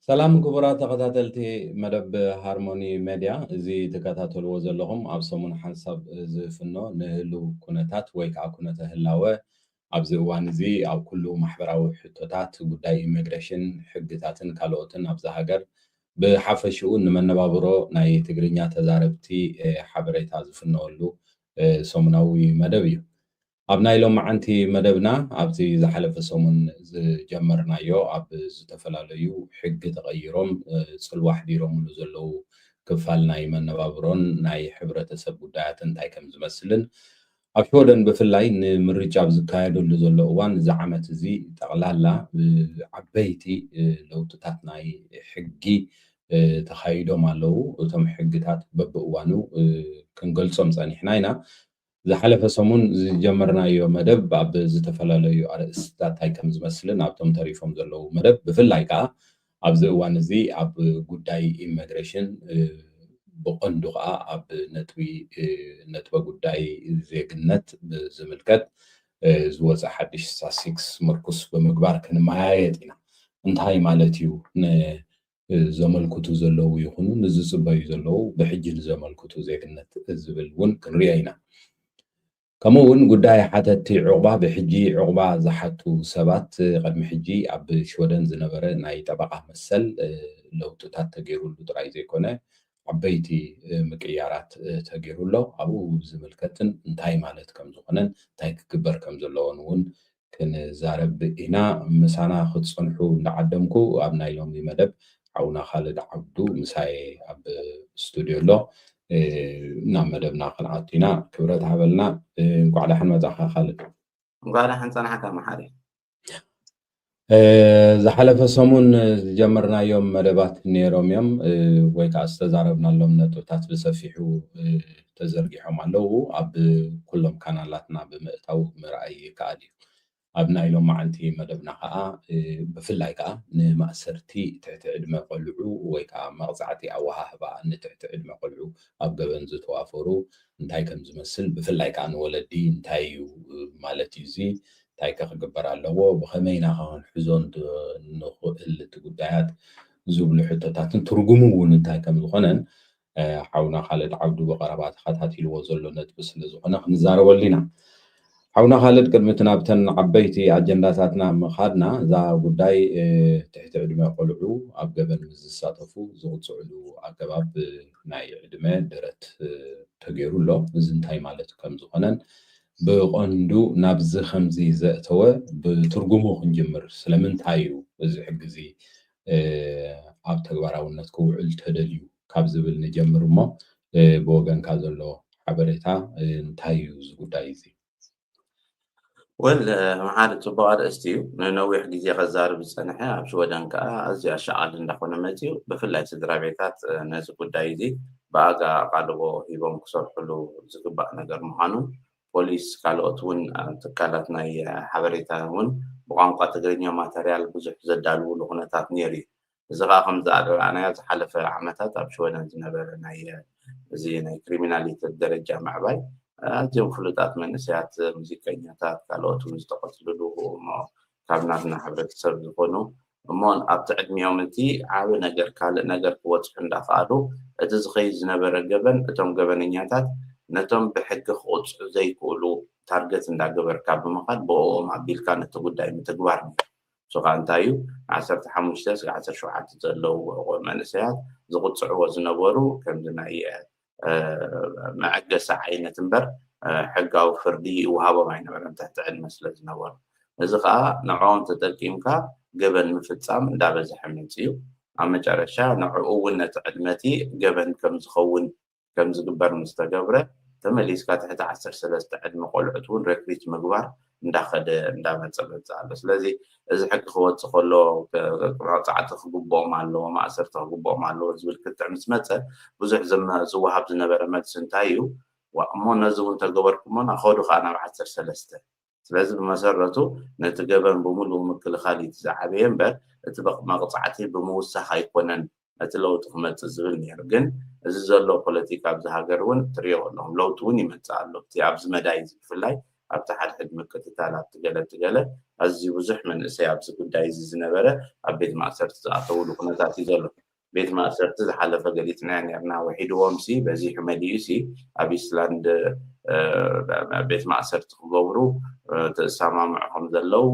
ሰላም ክቡራት ተኸታተልቲ መደብ ሃርሞኒ ሜድያ፣ እዚ ትከታተልዎ ዘለኹም ኣብ ሰሙን ሓንሳብ ዝፍኖ ንህልው ኩነታት ወይ ከዓ ኩነተ ህላወ ኣብዚ እዋን እዚ ኣብ ኩሉ ማሕበራዊ ሕቶታት፣ ጉዳይ ኢሚግሬሽን፣ ሕግታትን ካልኦትን ኣብዚ ሃገር ብሓፈሽኡ ንመነባብሮ ናይ ትግርኛ ተዛረብቲ ሓበሬታ ዝፍነወሉ ሰሙናዊ መደብ እዩ። ኣብ ናይ ሎማዓንቲ መደብና ኣብዚ ዝሓለፈ ሰሙን ዝጀመርናዮ ኣብ ዝተፈላለዩ ሕጊ ተቐይሮም ጽልዋ ኣሕዲሮምሉ ዘለዉ ክፋል ናይ መነባብሮን ናይ ሕብረተሰብ ጉዳያት እንታይ ከም ዝመስልን ኣብ ሽወደን ብፍላይ ንምርጫ ኣብ ዝካየደሉ ዘሎ እዋን እዚ ዓመት እዚ ጠቕላላ ዓበይቲ ለውጥታት ናይ ሕጊ ተኻይዶም ኣለዉ። እቶም ሕግታት በብእዋኑ ክንገልጾም ጸኒሕና ኢና። ዝሓለፈ ሰሙን ዝጀመርናዮ መደብ ኣብ ዝተፈላለዩ ኣርእስትታት እንታይ ከም ዝመስልን ኣብቶም ተሪፎም ዘለዉ መደብ ብፍላይ ከዓ ኣብዚ እዋን እዚ ኣብ ጉዳይ ኢሚግሬሽን ብቐንዱ ከዓ ኣብ ነጥቢ ነጥበ ጉዳይ ዜግነት ብዝምልከት ዝወፀ ሓድሽ ስታትስቲክስ ምርኩስ ብምግባር ክንመያየጥ ኢና። እንታይ ማለት እዩ? ዘመልክቱ ዘለዉ ይኹኑ ንዝፅበዩ ዘለዉ ብሕጂ ንዘመልክቱ ዜግነት ዝብል እውን ክንሪኦ ኢና። ከምኡ እውን ጉዳይ ሓተቲ ዕቑባ ብሕጂ ዕቑባ ዝሓቱ ሰባት ቅድሚ ሕጂ ኣብ ሽወደን ዝነበረ ናይ ጠበቓ መሰል ለውጥታት ተገይሩሉ ጥራይ ዘይኮነ ዓበይቲ ምቅያራት ተገይሩ ኣሎ። ኣብኡ ዝምልከትን እንታይ ማለት ከም ዝኾነን እንታይ ክግበር ከም ዘለዎን እውን ክንዛረብ ኢና። ምሳና ክትፀንሑ እንዳዓደምኩ ኣብ ናይ ሎሚ መደብ ሓውና ካልድ ዓብዱ ምሳይ ኣብ ስቱድዮ ኣሎ። ናብ መደብና ክንኣቱ ኢና። ክብረት ሃበልና። እንኳዕ ደሓን መጻኻ ካልድ። እንኳዕ ደሓን ጸናሕካ መሓሪ። ዝሓለፈ ሰሙን ዝጀመርናዮም መደባት ነይሮም እዮም ወይ ከዓ ዝተዛረብናሎም ነጥብታት ብሰፊሑ ተዘርጊሖም ኣለዉ። ኣብ ኩሎም ካናላትና ብምእታው ምርኣይ ይከኣል እዩ። ኣብ ናይ ሎማዓንቲ መደብና ከዓ ብፍላይ ከዓ ንማእሰርቲ ትሕቲ ዕድመ ቆልዑ ወይ ከዓ መቕፃዕቲ ኣወሃህባ ንትሕቲ ዕድመ ቆልዑ ኣብ ገበን ዝተዋፈሩ እንታይ ከም ዝመስል ብፍላይ ከዓ ንወለዲ እንታይ እዩ ማለት እዩ እዚ እንታይ ከ ክግበር ኣለዎ ብኸመይ ኢና ክንሕዞ ንኽእል እቲ ጉዳያት ዝብሉ ሕቶታትን ትርጉሙ እውን እንታይ ከም ዝኾነን ሓውና ካልድ ዓብዱ ብቐረባ ተኸታቲልዎ ዘሎ ነጥቢ ስለ ዝኾነ ክንዛረበሉ ኢና። ሓውና ካልድ ቅድሚቲ ናብተን ዓበይቲ ኣጀንዳታትና ምኻድና እዛ ጉዳይ ትሕቲ ዕድመ ቆልዑ ኣብ ገበን ምስ ዝሳተፉ ዝቕፅዕሉ ኣገባብ ናይ ዕድመ ደረት ተገይሩ ኣሎ። እዚ እንታይ ማለት ከም ዝኾነን ብቐንዱ ናብዚ ከምዚ ዘእተወ ብትርጉሙ ክንጅምር ስለምንታይ እዩ እዚ ሕጊ እዚ ኣብ ተግባራውነት ክውዕል ተደልዩ ካብ ዝብል ንጀምር እሞ ብወገንካ ዘሎ ሓበሬታ እንታይ እዩ እዚ ጉዳይ እዚ? ወል መሓሪ ፅቡቅ ኣርእስቲ እዩ። ንነዊሕ ግዜ ከዛርብ ዝፀንሐ ኣብ ሽወደን ከዓ ኣዝዩ ኣሻቃሊ እንዳኮነ መፅዩ። ብፍላይ ስድራ ቤታት ነዚ ጉዳይ እዚ ብኣጋ ኣቃልቦ ሂቦም ክሰርሕሉ ዝግባእ ነገር ምዃኑን ፖሊስ ካልኦት እውን ትካላት ናይ ሓበሬታ እውን ብቋንቋ ትግርኛ ማተርያል ብዙሕ ዘዳልውሉ ኩነታት ነይሩ እዩ። እዚ ከዓ ከም ዝረኣናዮ ዝሓለፈ ዓመታት ኣብ ሽወደን ዝነበረ ናይ እዚ ናይ ክሪሚናሊቲ ደረጃ ምዕባይ ኣዝዮም ፍሉጣት መንእሰያት ሙዚቀኛታት ካልኦት እውን ዝተቐትልሉ እሞ ካብ ናትና ሕብረተሰብ ዝኾኑ እሞ ኣብቲ ዕድሚኦም እቲ ዓቢ ነገር ካልእ ነገር ክበፅሑ እንዳኸኣሉ እቲ ዝኸይድ ዝነበረ ገበን እቶም ገበነኛታት ነቶም ብሕጊ ክቕፅዑ ዘይክእሉ ታርገት እንዳገበርካ ብምኻድ ብኦም ኣቢልካ ነቲ ጉዳይ ምትግባር ነይሩ። እሱ ከዓ እንታይ እዩ ዓሰርተ ሓሙሽተ እስከ ዓሰርተ ሸውዓተ ዘለዉ መንእሰያት ዝቕፅዕዎ ዝነበሩ ከምዚ ናይ መዐገሲ ዓይነት እምበር ሕጋዊ ፍርዲ ይወሃቦም ኣይነበረን ትሕቲ ዕድመ ስለ ዝነበሩ። እዚ ከዓ ንዕኦም ተጠቂምካ ገበን ምፍፃም እንዳበዝሐ መፅዩ። ኣብ መጨረሻ ንዕኡ እውን ነቲ ዕድመቲ ገበን ከም ዝኸውን ከም ዝግበር ምስ ተገብረ ተመሊስካ ትሕቲ ዓሰርተ ሰለስተ ዕድመ ቆልዑት እውን ሬክሪት ምግባር እንዳኸደ እንዳመፀ መፅእ ኣሎ። ስለዚ እዚ ሕጊ ክወፅእ ከሎ መቕፃዕቲ ክግብኦም ኣለዎ፣ ማእሰርቲ ክግብኦም ኣለዎ ዝብል ክትዕ ምስ መፀ ብዙሕ ዝወሃብ ዝነበረ መልሲ እንታይ እዩ? እሞ ነዚ እውን ተገበርኩሞ ከዱ ከዓ ናብ ዓሰርተ ሰለስተ ስለዚ ብመሰረቱ ነቲ ገበን ብምሉኡ ምክልኻል እዩ ዝዓበየ እምበር እቲ መቕፃዕቲ ብምውሳኽ ኣይኮነን ነቲ ለውጢ ክመፅእ ዝብል ነይሩ። ግን እዚ ዘሎ ፖለቲካ ኣብዚ ሃገር እውን ትሪኦ ኣለኹም ለውጢ እውን ይመፅእ ኣሎ። እቲ ኣብዚ መዳይ እዚ ብፍላይ ኣብቲ ሓድሕድ ምክትታል ኣብቲ ገለ እቲ ገለ ኣዝዩ ብዙሕ መንእሰይ ኣብዚ ጉዳይ እዚ ዝነበረ ኣብ ቤት ማእሰርቲ ዝኣተውሉ ኩነታት እዩ ዘሎ። ቤት ማእሰርቲ ዝሓለፈ ገሊጽናዮ ነርና። ውሒድዎም ሲ በዚሑ መሊኡ ሲ ኣብ ኢስላንድ ቤት ማእሰርቲ ክገብሩ ተሰማምዑ ከም ዘለዉ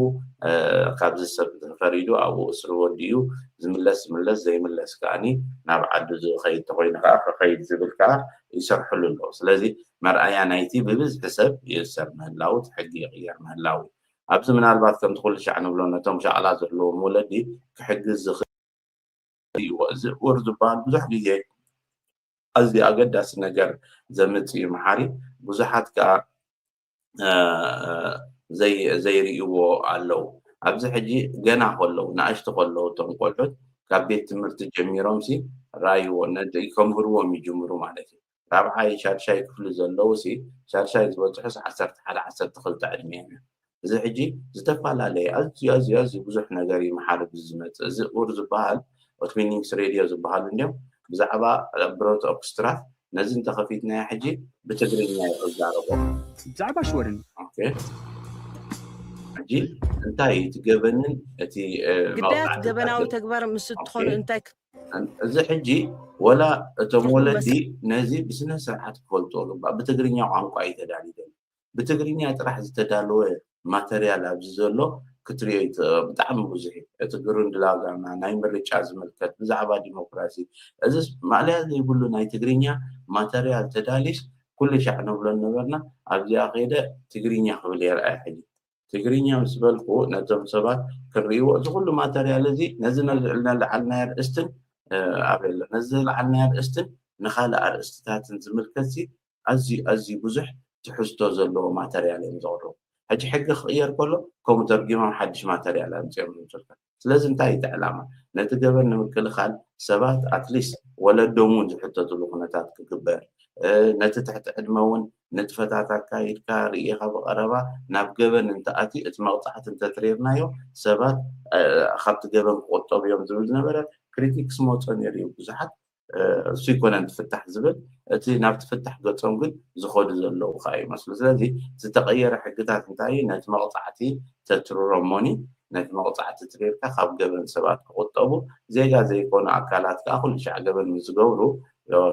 ካብዚ ሰብ ተፈሪዱ ኣብኡ እስሪ ወዲኡ ዝምለስ ዝምለስ ዘይምለስ ከዓኒ ናብ ዓዱ ዝኸይድ ተኮይኑ ከዓ ክኸይድ ዝብል ከዓ ይሰርሕሉ ኣለዉ። ስለዚ መርኣያ ናይቲ ብብዝሒ ሰብ ይእሰር ምህላዉ እቲ ሕጊ ይቕየር ምህላዉ ኣብዚ ምናልባት ከምቲ ኩሉ ሻዕ ንብሎ ነቶም ሻቕላ ዘለዎም ወለዲ ክሕግዝ ዝኽእል ይዎ እዚ ኡር ዝበሃል ብዙሕ ግዜ ኣዝዩ ኣገዳሲ ነገር ዘምጽእ እዩ መሓሪ ብዙሓት ከዓ ዘይርእይዎ ኣለዉ ኣብዚ ሕጂ ገና ከለዉ ንኣሽቱ ከለዉ እቶም ቆልዑት ካብ ቤት ትምህርቲ ጀሚሮም ሲ ራይዎ ከምህርዎም ይጅምሩ ማለት እዩ ራብዓይ ሻድሻይ ክፍሊ ዘለዉ ሲ ሻድሻይ ዝበፅሑስ ዓሰርተ ሓደ ዓሰርተ ክልተ ዕድሚኦም እዮም እዚ ሕጂ ዝተፈላለየ ኣዝዩ ኣዝዩ ኣዝዩ ብዙሕ ነገር እዩ መሓሪ ዝመፅእ እዚ ኡር ዝበሃል ኦትሚኒንግስ ሬድዮ ዝበሃሉ እንዲም ብዛዕባ ብሮት ኦክስትራት ነዚ እንተኸፊትናዮ ሕጂ ብትግርኛ ይዛረቦ ብዛዕባ ሽወርን ሕጂ እንታይ እቲ ገበንን እቲ ግዳያት ገበናዊ ተግባር ምስ ትኾኑ እንታይ እዚ ሕጂ ወላ እቶም ወለዲ ነዚ ብስነ ስርዓት ክፈልጡ ግባእ ብትግርኛ ቋንቋ እዩ ተዳሊደሉ ብትግርኛ ጥራሕ ዝተዳለወ ማተርያል ኣብዚ ዘሎ ክትሪኦ ብጣዕሚ ብዙሕ እዩ እቲ ግሩንድላጋና ናይ ምርጫ ዝምልከት ብዛዕባ ዲሞክራሲ እዚ ማእለያ ዘይብሉ ናይ ትግርኛ ማተርያል ተዳሊስ ኩሉ ሻዕ ንብሎ ነበርና ኣብዚኣ ከይደ ትግርኛ ክብል የርኣይ ሕጂ ትግርኛ ምስ በልኩ ነቶም ሰባት ክንርእይዎ እዚ ኩሉ ማተርያል እዚ ነዚ ነልዓልናዮ ኣርእስትን ኣበለ ነዚ ዘልዓልናዮ ኣርእስትን ንኻልእ ኣርእስትታትን ዝምልከት ኣዝዩ ኣዝዩ ብዙሕ ትሕዝቶ ዘለዎ ማተርያል እዮም ዘቕርቡ። ሕጂ ሕጊ ክቕየር ከሎ ከምኡ ተርጊሞም ሓድሽ ማተርያል ኣምፅኦም ይምፅልካ። ስለዚ እንታይ እቲ ዕላማ? ነቲ ገበን ንምክልኻል ሰባት ኣትሊስት ወለዶም እውን ዝሕተትሉ ኩነታት ክግበር፣ ነቲ ትሕቲ ዕድመ እውን ንጥፈታት ኣካይድካ ርእኻ ብቐረባ ናብ ገበን እንተኣትዩ እቲ መቕፃዕቲ እንተትሪርናዮ ሰባት ካብቲ ገበን ክቆጠቡ እዮም ዝብል ዝነበረ ክሪቲክስ መውፅኦ ነይሩ እዩ ብዙሓት እሱ ይኮነን ትፍታሕ ዝብል እቲ ናብቲ ፍታሕ ገፆም ግን ዝኸዱ ዘለዉ ከዓ ይመስሉ ስለዚ ዝተቀየረ ሕግታት እንታይ ነቲ መቕፃዕቲ ተትርሮሞኒ ነቲ መቕፃዕቲ ትሪርካ ካብ ገበን ሰባት ክቁጠቡ ዜጋ ዘይኮኑ ኣካላት ከዓ ኩሉ ሻዕ ገበን ምስ ዝገብሩ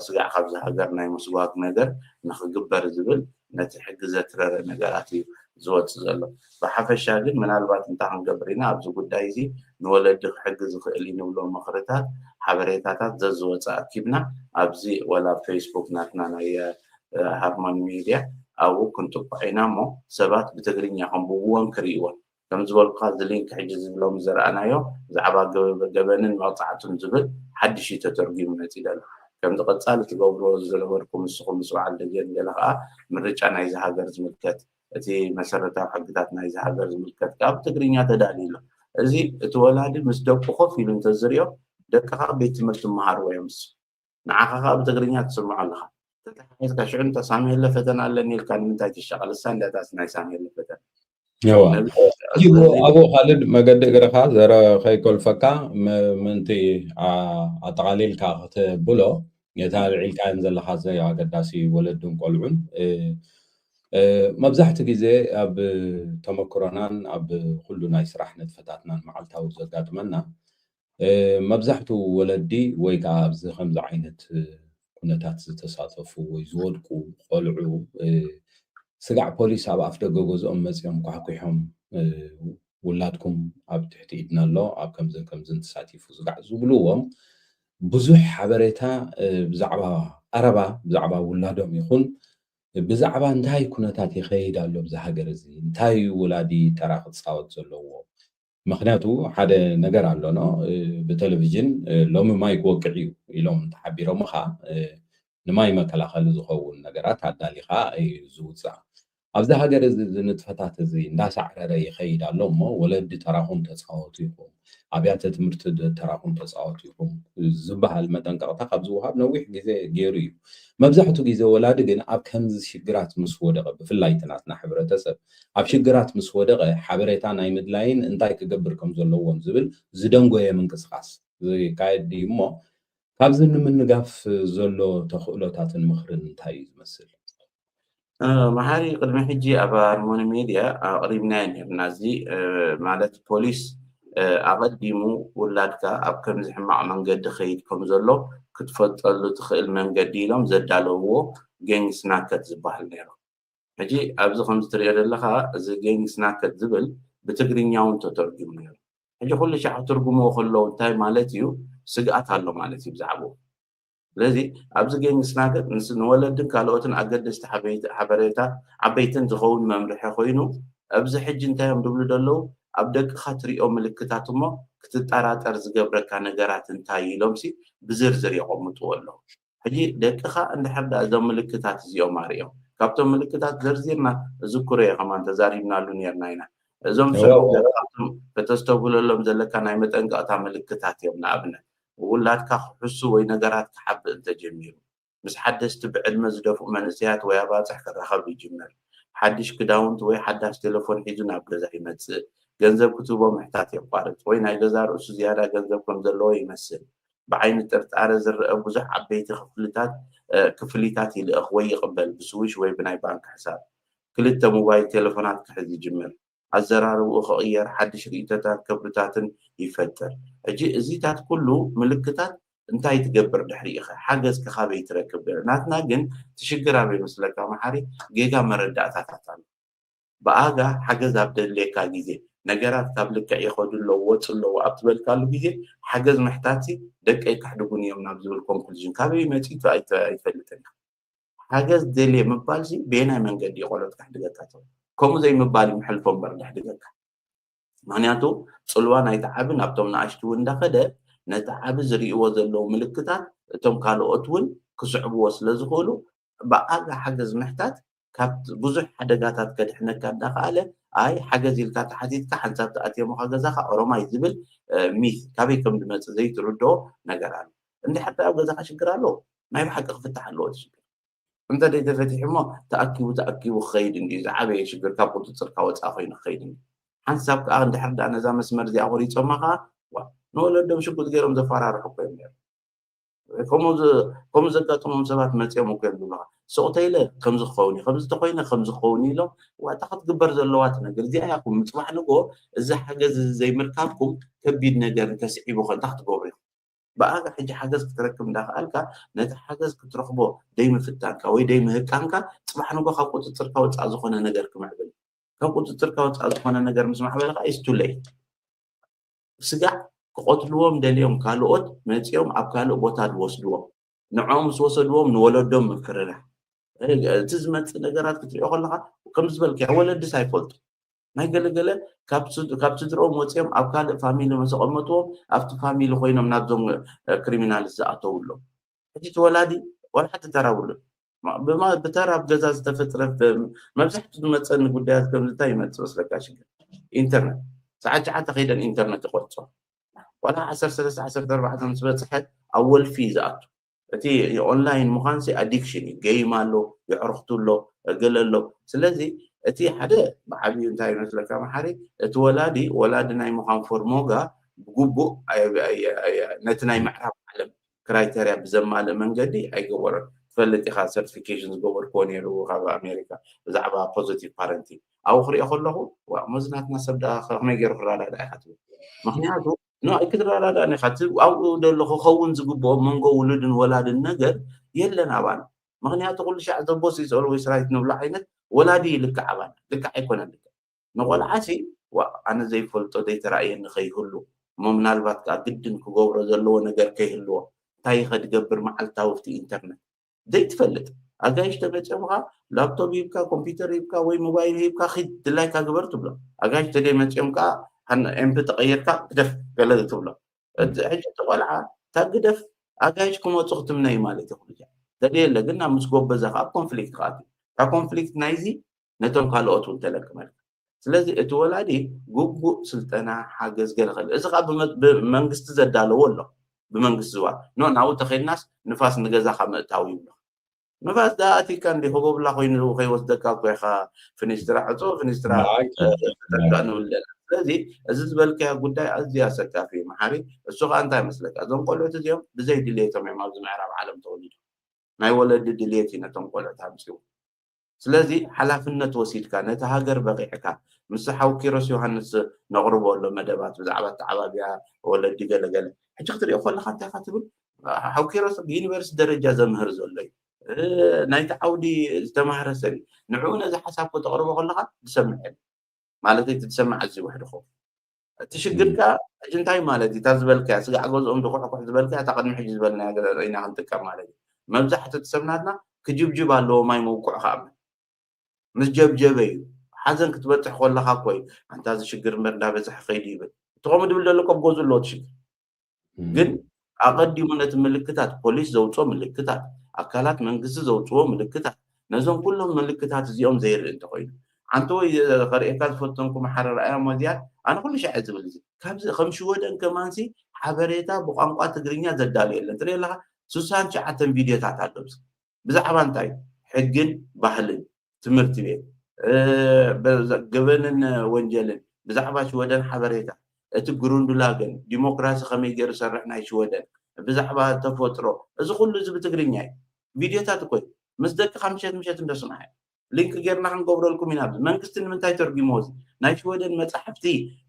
ስጋዕ ካብዚ ሃገር ናይ ምስጓግ ነገር ንክግበር ዝብል ነቲ ሕጊ ዘትረረ ነገራት እዩ ዝወፅእ ዘሎ። ብሓፈሻ ግን ምናልባት እንታይ ክንገብር ኢና ኣብዚ ጉዳይ እዚ ንወለዲ ክሕግዝ ይኽእል እዩ ንብሎ ምኽርታት፣ ሓበሬታታት ዘዝወፀ ኣኪብና ኣብዚ ወላ ኣብ ፌስቡክ ናትና ናይ ሃርሞኒ ሚድያ ኣብኡ ክንጥቆዖ ኢና እሞ ሰባት ብትግርኛ ከንብብዎን ክርእይዎን ከም ዝበልኩኻ እዚ ሊንክ ሕጂ ዝብሎም ዝረኣናዮ ብዛዕባ ገበንን መቕፃዕቱን ዝብል ሓድሽ እዩ ተተርጉሙ መፂኡ ዘሎ። ከምዚ ቀፃሊ ትገብርዎ ዝነበርኩም ንስኹም ምስ በዓል ደጀን ገለ ከዓ ምርጫ ናይዚ ሃገር ዝምልከት እቲ መሰረታዊ ሕግታት ናይዚ ሃገር ዝምልከት ከዓ ብትግርኛ ተዳልዩ ኣሎ። እዚ እቲ ወላዲ ምስ ደቁ ኮፍ ኢሉ እንተዝሪኦ ደቅኻ ቤት ትምህርቲ ይመሃርዎ እዮም ንሱ ንዓኻ ከዓ ብትግርኛ ትስምዖ ኣለኻ ተተሓሒዝካ ሽዑ እንተ ሳሙኤለ ፈተና ኣለኒ ኢልካ ንምንታይ ትሻቐል እሳ እንዲያታስ ናይ ሳሙኤለ ፈተና ኣብኡ ካልድ መገዲ እግርኻ ዘረ ከይኮልፈካ ምእንቲ ኣጠቓሊልካ ክትብሎ ነታ ልዒልካየን ዘለኻ ዘይ ኣገዳሲ ወለድን ቆልዑን መብዛሕቲ ግዜ ኣብ ተመክሮናን ኣብ ኩሉ ናይ ስራሕ ንጥፈታትናን መዓልታዊ ዘጋጥመና መብዛሕትኡ ወለዲ ወይ ከዓ ኣብዚ ከምዚ ዓይነት ኩነታት ዝተሳተፉ ወይ ዝወድቁ ቆልዑ ስጋዕ ፖሊስ ኣብ ኣፍ ደገ ገዝኦም መፂኦም ኳሕኩሖም ውላድኩም ኣብ ትሕቲ ኢድና ኣሎ ኣብ ከምዝን ከምዝን ተሳቲፉ ስጋዕ ዝብልዎም ብዙሕ ሓበሬታ ብዛዕባ ቀረባ ብዛዕባ ውላዶም ይኹን ብዛዕባ እንታይ ኩነታት ይኸይድ ኣሎ ኣብዚ ሃገር እዚ እንታይ እዩ ወላዲ ተራ ክፃወት ዘለዎ ምክንያቱ ሓደ ነገር ኣሎ ብቴሌቪዥን ሎሚ ማይ ክወቅዕ እዩ ኢሎም ተሓቢሮምኻ ንማይ መከላኸሊ ዝኸውን ነገራት ኣዳሊኻ እዩ ዝውፃእ ኣብዚ ሃገር እዚ ንጥፈታት እዚ እንዳሳዕረረ ይኸይድ ኣሎ እሞ ወለዲ ተራኹም ተፃወቱ ኢኹም ኣብያተ ትምህርቲ ተራኹም ተፃወቱ ኢኹም ዝበሃል መጠንቀቕታ ካብ ዝውሃብ ነዊሕ ግዜ ገይሩ እዩ መብዛሕቱ ግዜ ወላዲ ግን ኣብ ከምዚ ሽግራት ምስ ወደቐ ብፍላይ ትናትና ሕብረተሰብ ኣብ ሽግራት ምስ ወደቐ ሓበሬታ ናይ ምድላይን እንታይ ክገብር ከም ዘለዎም ዝብል ዝደንጎየ ምንቅስቃስ ዝካየድ ድዩ እሞ ካብዚ ንምንጋፍ ዘሎ ተኽእሎታትን ምኽርን እንታይ እዩ ዝመስል? መሓሪ፣ ቅድሚ ሕጂ ኣብ ሃርሞኒ ሜድያ ኣቕሪብናዮ ነርና። እዚ ማለት ፖሊስ ኣቐዲሙ ውላድካ ኣብ ከምዚ ሕማቕ መንገዲ ኸይድ ከም ዘሎ ክትፈልጠሉ ትኽእል መንገዲ ኢሎም ዘዳለውዎ ጌንግ ስናከት ዝበሃል ነይሩ። ሕጂ ኣብዚ ከምዚ ትሪኦ ዘለኻ፣ እዚ ጌንግ ስናከት ዝብል ብትግርኛ እውን ተተርጉሙ ነይሩ። ሕጂ ኩሉ ሻዕ ክትርጉምዎ ከለዉ እንታይ ማለት እዩ? ስግኣት ኣሎ ማለት እዩ ብዛዕባኡ። ስለዚ ኣብዚ ጌንግ ስናከት ንወለድን ካልኦትን ኣገደስቲ ሓበሬታ ዓበይትን ዝኸውን መምርሒ ኮይኑ፣ ኣብዚ ሕጂ እንታይ እዮም ዝብሉ ዘለዉ? ኣብ ደቅኻ ትሪኦ ምልክታት እሞ ክትጠራጠር ዝገብረካ ነገራት እንታይ ኢሎምሲ ብዝርዝር የቐምጥዎ ኣለዉ። ሕጂ ደቅኻ እንድሕር ዳ እዞም ምልክታት እዚኦም ኣርእዮም፣ ካብቶም ምልክታት ዘርዚርና ዝክሮ እየ ከማን ተዛሪብናሉ ነርና ኢና። እዞም ከተስተብህለሎም ዘለካ ናይ መጠንቀቕታ ምልክታት እዮም። ንኣብነት ውላድካ ክሕሱ ወይ ነገራት ክሓብእ እንተጀሚሩ፣ ምስ ሓደስቲ ብዕድመ ዝደፍኡ መንእሰያት ወይ ኣባፅሕ ክራኸብ ይጅምር፣ ሓድሽ ክዳውንቲ ወይ ሓዳሽ ቴሌፎን ሒዙ ናብ ገዛ ይመፅእ፣ ገንዘብ ክትህቦ ምሕታት የቋርፅ ወይ ናይ ገዛ ርእሱ ዝያዳ ገንዘብ ከም ዘለዎ ይመስል፣ ብዓይኒ ጥርጣረ ዝረአ ብዙሕ ዓበይቲ ክፍልታት ክፍሊታት ይልእኽ ወይ ይቕበል ብስዊሽ ወይ ብናይ ባንክ ሕሳብ። ክልተ ሞባይል ቴሌፎናት ክሕዝ ይጅምር። ኣዘራርብኡ ክቕየር፣ ሓድሽ ርእይቶታት ክብርታትን ይፈጥር። ሕጂ እዚታት ኩሉ ምልክታት እንታይ ትገብር ድሕሪ ኢኸ ሓገዝ ከኻበይ ትረክብ? ናትና ግን ትሽግር ኣበይ መስለካ መሓሪ? ጌጋ መረዳእታታት ኣሎ። ብኣጋ ሓገዝ ኣብ ደድልየካ ግዜ፣ ነገራት ካብ ልክዕ ይኸዱ ኣለዉ፣ ወጹ ኣለዉ ኣብ ትበልካሉ ግዜ፣ ሓገዝ ምሕታትሲ ደቀይ ከሕድጉኒ እዮም ናብ ዝብል ኮንክሉዥን ካበይ መጺኡ ኣይትፈልጥን ኢኻ። ሓገዝ ደልየ ምባልሲ በየናይ መንገዲ እዩ ቆልዑት ከሕድገካ ትብል? ከምኡ ዘይምባል እዩ ምሕልፎ እምበር ደሕድገካ። ምኽንያቱ ጽልዋ ናይቲ ዓቢ ናብቶም ንኣሽቱ እውን እንዳኸደ ነቲ ዓቢ ዝርእይዎ ዘለዉ ምልክታት እቶም ካልኦት እውን ክስዕብዎ ስለ ዝኽእሉ ብኣጋ ሓገዝ ምሕታት ካብ ብዙሕ ሓደጋታት ከድሕነካ እንዳኸኣለ፣ ኣይ ሓገዝ ኢልካ ተሓቲትካ ሓንሳብ ተኣትየሙኻ ገዛኻ ኦሮማይ ዝብል ሚት ካበይ ከም ዝመጽእ ዘይትርድኦ ነገር ኣሎ። እንድሕር ደኣ ኣብ ገዛኻ ሽግር ኣሎ ናይ ብሓቂ ክፍታሕ ኣለዎ እቲ ሽግር። እንተ ደይ ተፈቲሑ እሞ ተኣኪቡ ተኣኪቡ ክኸይድ እንዲ ዝዓበየ ሽግር ካብ ቁፅፅርካ ወፃእ ኮይኑ ክኸይድ እንዲ ሓንሳብ ከዓ እንድሕር ደኣ ነዛ መስመር እዚኣ ቆሪፆማ ከዓ ንወለዶም ሽጉጥ ገይሮም ዘፈራርሑ እኮ እዮም ነሩ። ከምኡ ዘጋጠሞም ሰባት መፅኦም እኮ እዮም ዝብሉካ። ሱቕ ተይለ ከምዚ ክኸውን እዩ ከምዚ ተኮይነ ከምዚ ክኸውን እዩ ኢሎም ዋታ ክትግበር ዘለዋ ትነግር እዚኣ ያኩም ምፅባሕ ንጎ እዚ ሓገዝ ዘይምርካብኩም ከቢድ ነገር እንተስዒቡ ከ እንታይ ክትገብሩ ኢኹም? ብኣጋ ሕጂ ሓገዝ ክትረክብ እንዳኸኣልካ ነቲ ሓገዝ ክትረኽቦ ደይምፍታንካ ወይ ደይምህቃንካ ፅባሕ ንጎ ካብ ቁፅፅርካ ወፃእ ዝኾነ ነገር ክምዕብል ካብ ቁፅፅርካ ወፃእ ዝኾነ ነገር ምስ ማዕበልካ is too late። ስጋዕ ክቐትልዎም ደልዮም ካልኦት መፂኦም ኣብ ካልእ ቦታ ዝወስድዎም ንዕኦም ምስ ወሰድዎም ንወለዶም ምፍርራሕ እቲ ዝመፅእ ነገራት ክትሪኦ ከለካ ከም ዝበልካ ወለድስ ኣይፈልጡ ናይ ገለገለ ካብ ስድሮኦም ወፂኦም ኣብ ካልእ ፋሚሊ መሰቐመጥዎም ኣብቲ ፋሚሊ ኮይኖም ናብዞም ክሪሚናልስ ዝኣተው ኣለዉ። ሕጂ እቲ ወላዲ ዋላ ሓንቲ ተራ ብሉን ብተራ ኣብ ገዛ ዝተፈጥረ መብዛሕቱ ዝመፀኒ ጉዳያት ከምዚ እንታይ ይመፅእ መስለካ ሽግር ኢንተርነት ሰዓት ሸዓተ ከይደን ኢንተርነት ይቆርፆ ዋላ ዓሰርተ ሰለስተ ዓሰርተ ኣርባዕተ ምስ በፅሐ ኣብ ወልፊ እዩ ዝኣቱ እቲ ኦንላይን ምዃንሲ ኣዲክሽን እዩ ጌም ኣሎ የዕርክቱ ኣሎ ገለ ኣሎ ስለዚ እቲ ሓደ ብዓብዩ እንታይ ይመስለካ መሓሪ እቲ ወላዲ ወላዲ ናይ ምዃን ፎርሞጋ ብግቡእ ነቲ ናይ ምዕራብ ዓለም ክራይተርያ ብዘማልእ መንገዲ ኣይገበሮን ትፈልጥ ኢኻ ሰርቲፊኬሽን ዝገበርክዎ ነይሩ ካብ ኣሜሪካ ብዛዕባ ፖዚቲቭ ፓረንቲንግ ኣብኡ ክሪኦ ከለኹ ዋ መዝናትና ሰብ ደኣ ከመይ ገይሩ ክረዳዳእ ኢኻ ትብል ምክንያቱ ኖ ኣይክትረዳዳእን ኢኻ ኣብኡ ደሎ ክኸውን ዝግብኦ መንጎ ውሉድን ወላድን ነገር የለን ኣባና ምክንያቱ ኩሉ ሻዕ ዘቦስ ይስኦል ወይ ስራይት ንብሎ ዓይነት ወላዲ ይልክዕ ኣባና ልክዕ ኣይኮነን ልክዕ ንቆልዓሲ ዋእ ኣነ ዘይፈልጦ ዘይተራእየኒ ከይህሉ እሞ ምናልባት ከዓ ግድን ክገብሮ ዘለዎ ነገር ከይህልዎ እንታይ ከ ድገብር መዓልታዊ ኣብቲ ኢንተርነት ዘይትፈልጥ ኣጋይሽ ተመፅኦም ከዓ ላፕቶፕ ሂብካ ኮምፒውተር ሂብካ ወይ ሞባይል ሂብካ ኪድ ድላይካ ግበር ትብሎ ኣጋይሽ ተደይ መፅኦም ከዓ ኤምፒ ተቀይርካ ግደፍ ገለ ትብሎ ሕጂ እቲ ቆልዓ እታ ግደፍ ኣጋይሽ ክመፁ ክትምነይ ማለት እዩ ኩሉ ተደየለ ግን ናብ ምስ ጎበዘ ከዓ ኮንፍሊክት ከኣት እታ ኮንፍሊክት ናይዚ ነቶም ካልኦት እውን ተለቅመልካ ስለዚ እቲ ወላዲ ግቡእ ስልጠና ሓገዝ ገለ ክእል እዚ ከዓ ብመንግስቲ ዘዳለዎ ኣሎ ብመንግስቲ ዝዋ ኖ ናብኡ ተኸድናስ ንፋስ ንገዛካ ምእታው ይብሎ ንፋስ ደኣ ኣቲካ እንዲ ህቦብላ ኮይኑ ከይወስደካ እኮ ኢኻ ፍኒስትራ ዕፆ ፍኒስትራ ተጠቃ ንብል ዘለና ስለዚ እዚ ዝበልካዮ ጉዳይ ኣዝዩ ኣሰካፊ እዩ መሓሪ እሱ ከዓ እንታይ መስለካ እዞም ቆልዑት እዚኦም ብዘይ ድልየቶም እዮም ኣብዚ ምዕራብ ዓለም ተወሊዶም ናይ ወለዲ ድልየት እዩ ነቶም ቆልዑት ኣምፅዎም ስለዚ ሓላፍነት ወሲድካ ነቲ ሃገር በቂዕካ ምስ ሓው ኪሮስ ዮሃንስ ነቕርቦ ኣሎ መደባት ብዛዕባ ኣተዓባብያ ወለዲ ገለገለ ሕጂ ክትሪኦ ከለካ እንታይ ኢካ ትብል? ሓው ኪሮስ ብዩኒቨርሲቲ ደረጃ ዘምህር ዘሎ እዩ። ናይቲ ዓውዲ ዝተማህረ ሰብ እዩ። ንዕኡ ነዚ ሓሳብ ከተቕርቦ ከለካ ዝሰምዕ የለን። ማለት እቲ ዝሰምዕ ኣዝዩ ውሕድ ክኸውን እቲ ሽግር ከኣ ሕጂ እንታይ ማለት እዩ? እታ ዝበልካያ ስጋዕ ገዝኦም ድኩሕኩሕ ዝበልካያ እታ ቅድሚ ሕጂ ዝበልናያ ገዛ ርኢና ክንጥቀም ማለት እዩ። መብዛሕትኡ እቲ ሰብ ናትና ክጅብጅብ ኣለዎ ማይ ምውቅዑ ከኣምን ምስ ጀብጀበ እዩ። ሓዘን ክትበፅሕ ከለካ እኮ እዩ ኣንታ እዚ ሽግር እምበር እንዳበዝሐ ከይዱ ይብል። እቲ ከምኡ ድብል ዘሎ እኮ ኣብ ገዝኡ ኣለዎ እቲ ሽግር። ግን ኣቐዲሙ ነቲ ምልክታት ፖሊስ ዘውፅኦ ምልክታት ኣካላት መንግስቲ ዘውፅዎ ምልክታት ነዞም ኩሎም ምልክታት እዚኦም ዘይርኢ እንተኮይኑ ሓንቲ ወይ ከርእየካ ዝፈተንኩ መሓረር ኣያ መዝያ ኣነ ኩሉ ሻዕ ዝብል እዚ ካብዚ ከም ሽወደን ከማንሲ ሓበሬታ ብቋንቋ ትግርኛ ዘዳሉ የለን ትርኢ ኣለካ ስሳን ትሽዓተን ቪድዮታት ኣሎ ብዛዕባ እንታይ ሕግን ባህልን ትምህርቲ ቤት ገበንን ወንጀልን ብዛዕባ ሽወደን ሓበሬታ እቲ ግሩንድላገን ዲሞክራሲ ከመይ ገይሩ ሰርሕ ናይ ሽወደን ብዛዕባ ተፈጥሮ እዚ ኩሉ እዚ ብትግርኛ እዩ ቪድዮታት እኮ ምስ ደቅካ ምሸት ምሸት እንደስምዓ ሊንክ ጌርና ክንገብረልኩም ኢና መንግስቲ ንምንታይ ተርጉሞ እዚ ናይ ሽወደን መፅሓፍቲ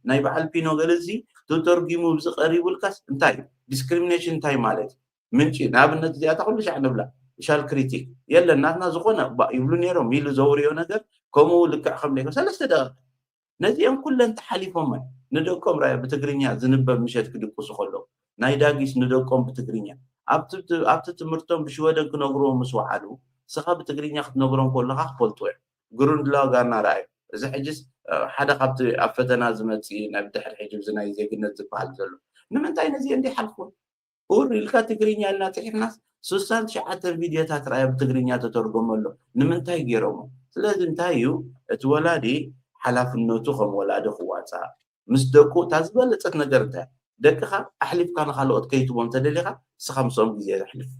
ናይ በዓል ፒኖ ገለዚ ተተርጉሙ ብዝቀሪቡልካስ እንታይ ዲስክሪሚኔሽን እንታይ ማለት ምንጪ ንኣብነት እዚኣታ ኩሉ ሻዕ ንብላ ሻል ክሪቲክ የለን ናትና ዝኾነ ይብሉ ነይሮም ኢሉ ዘውርዮ ነገር ከምኡ ልክዕ ከም ደይኮ ሰለስተ ደቂቃ ነዚኦም ኩለን ተሓሊፎመን ንደቆም ራያ ብትግርኛ ዝንበብ ምሸት ክድቅሱ ከለዉ ናይ ዳጊስ ንደቆም ብትግርኛ ኣብቲ ትምህርቶም ብሽወደን ክነግርዎም ምስ ወዓሉ ስኻ ብትግርኛ ክትነግሮም ከለኻ ክፈልጡ እዮም ግሩንድላጋ እናረኣዩ እዚ ሕጅስ ሓደ ካብቲ ኣብ ፈተና ዝመፅእ ናይ ብድሕሪ ሕጂ እዚ ናይ ዜግነት ዝበሃል ዘሎ ንምንታይ ነዚ እንዲሓልፍዎ ኡር ኢልካ ትግርኛ ኢልና ፅሒፍናስ ስሳን ትሽዓተን ቪድዮታት ረኣያ ብትግርኛ ተተርጎመ ኣሎ ንምንታይ ገይሮሞ ስለዚ እንታይ እዩ እቲ ወላዲ ሓላፍነቱ ከም ወላዲ ክዋፃእ ምስ ደቁ እታ ዝበለፀት ነገር እንታይ ደቅኻ ኣሕሊፍካ ንካልኦት ከይትቦም ተደሊኻ ስኻ ምስኦም ግዜ ዘሕልፍ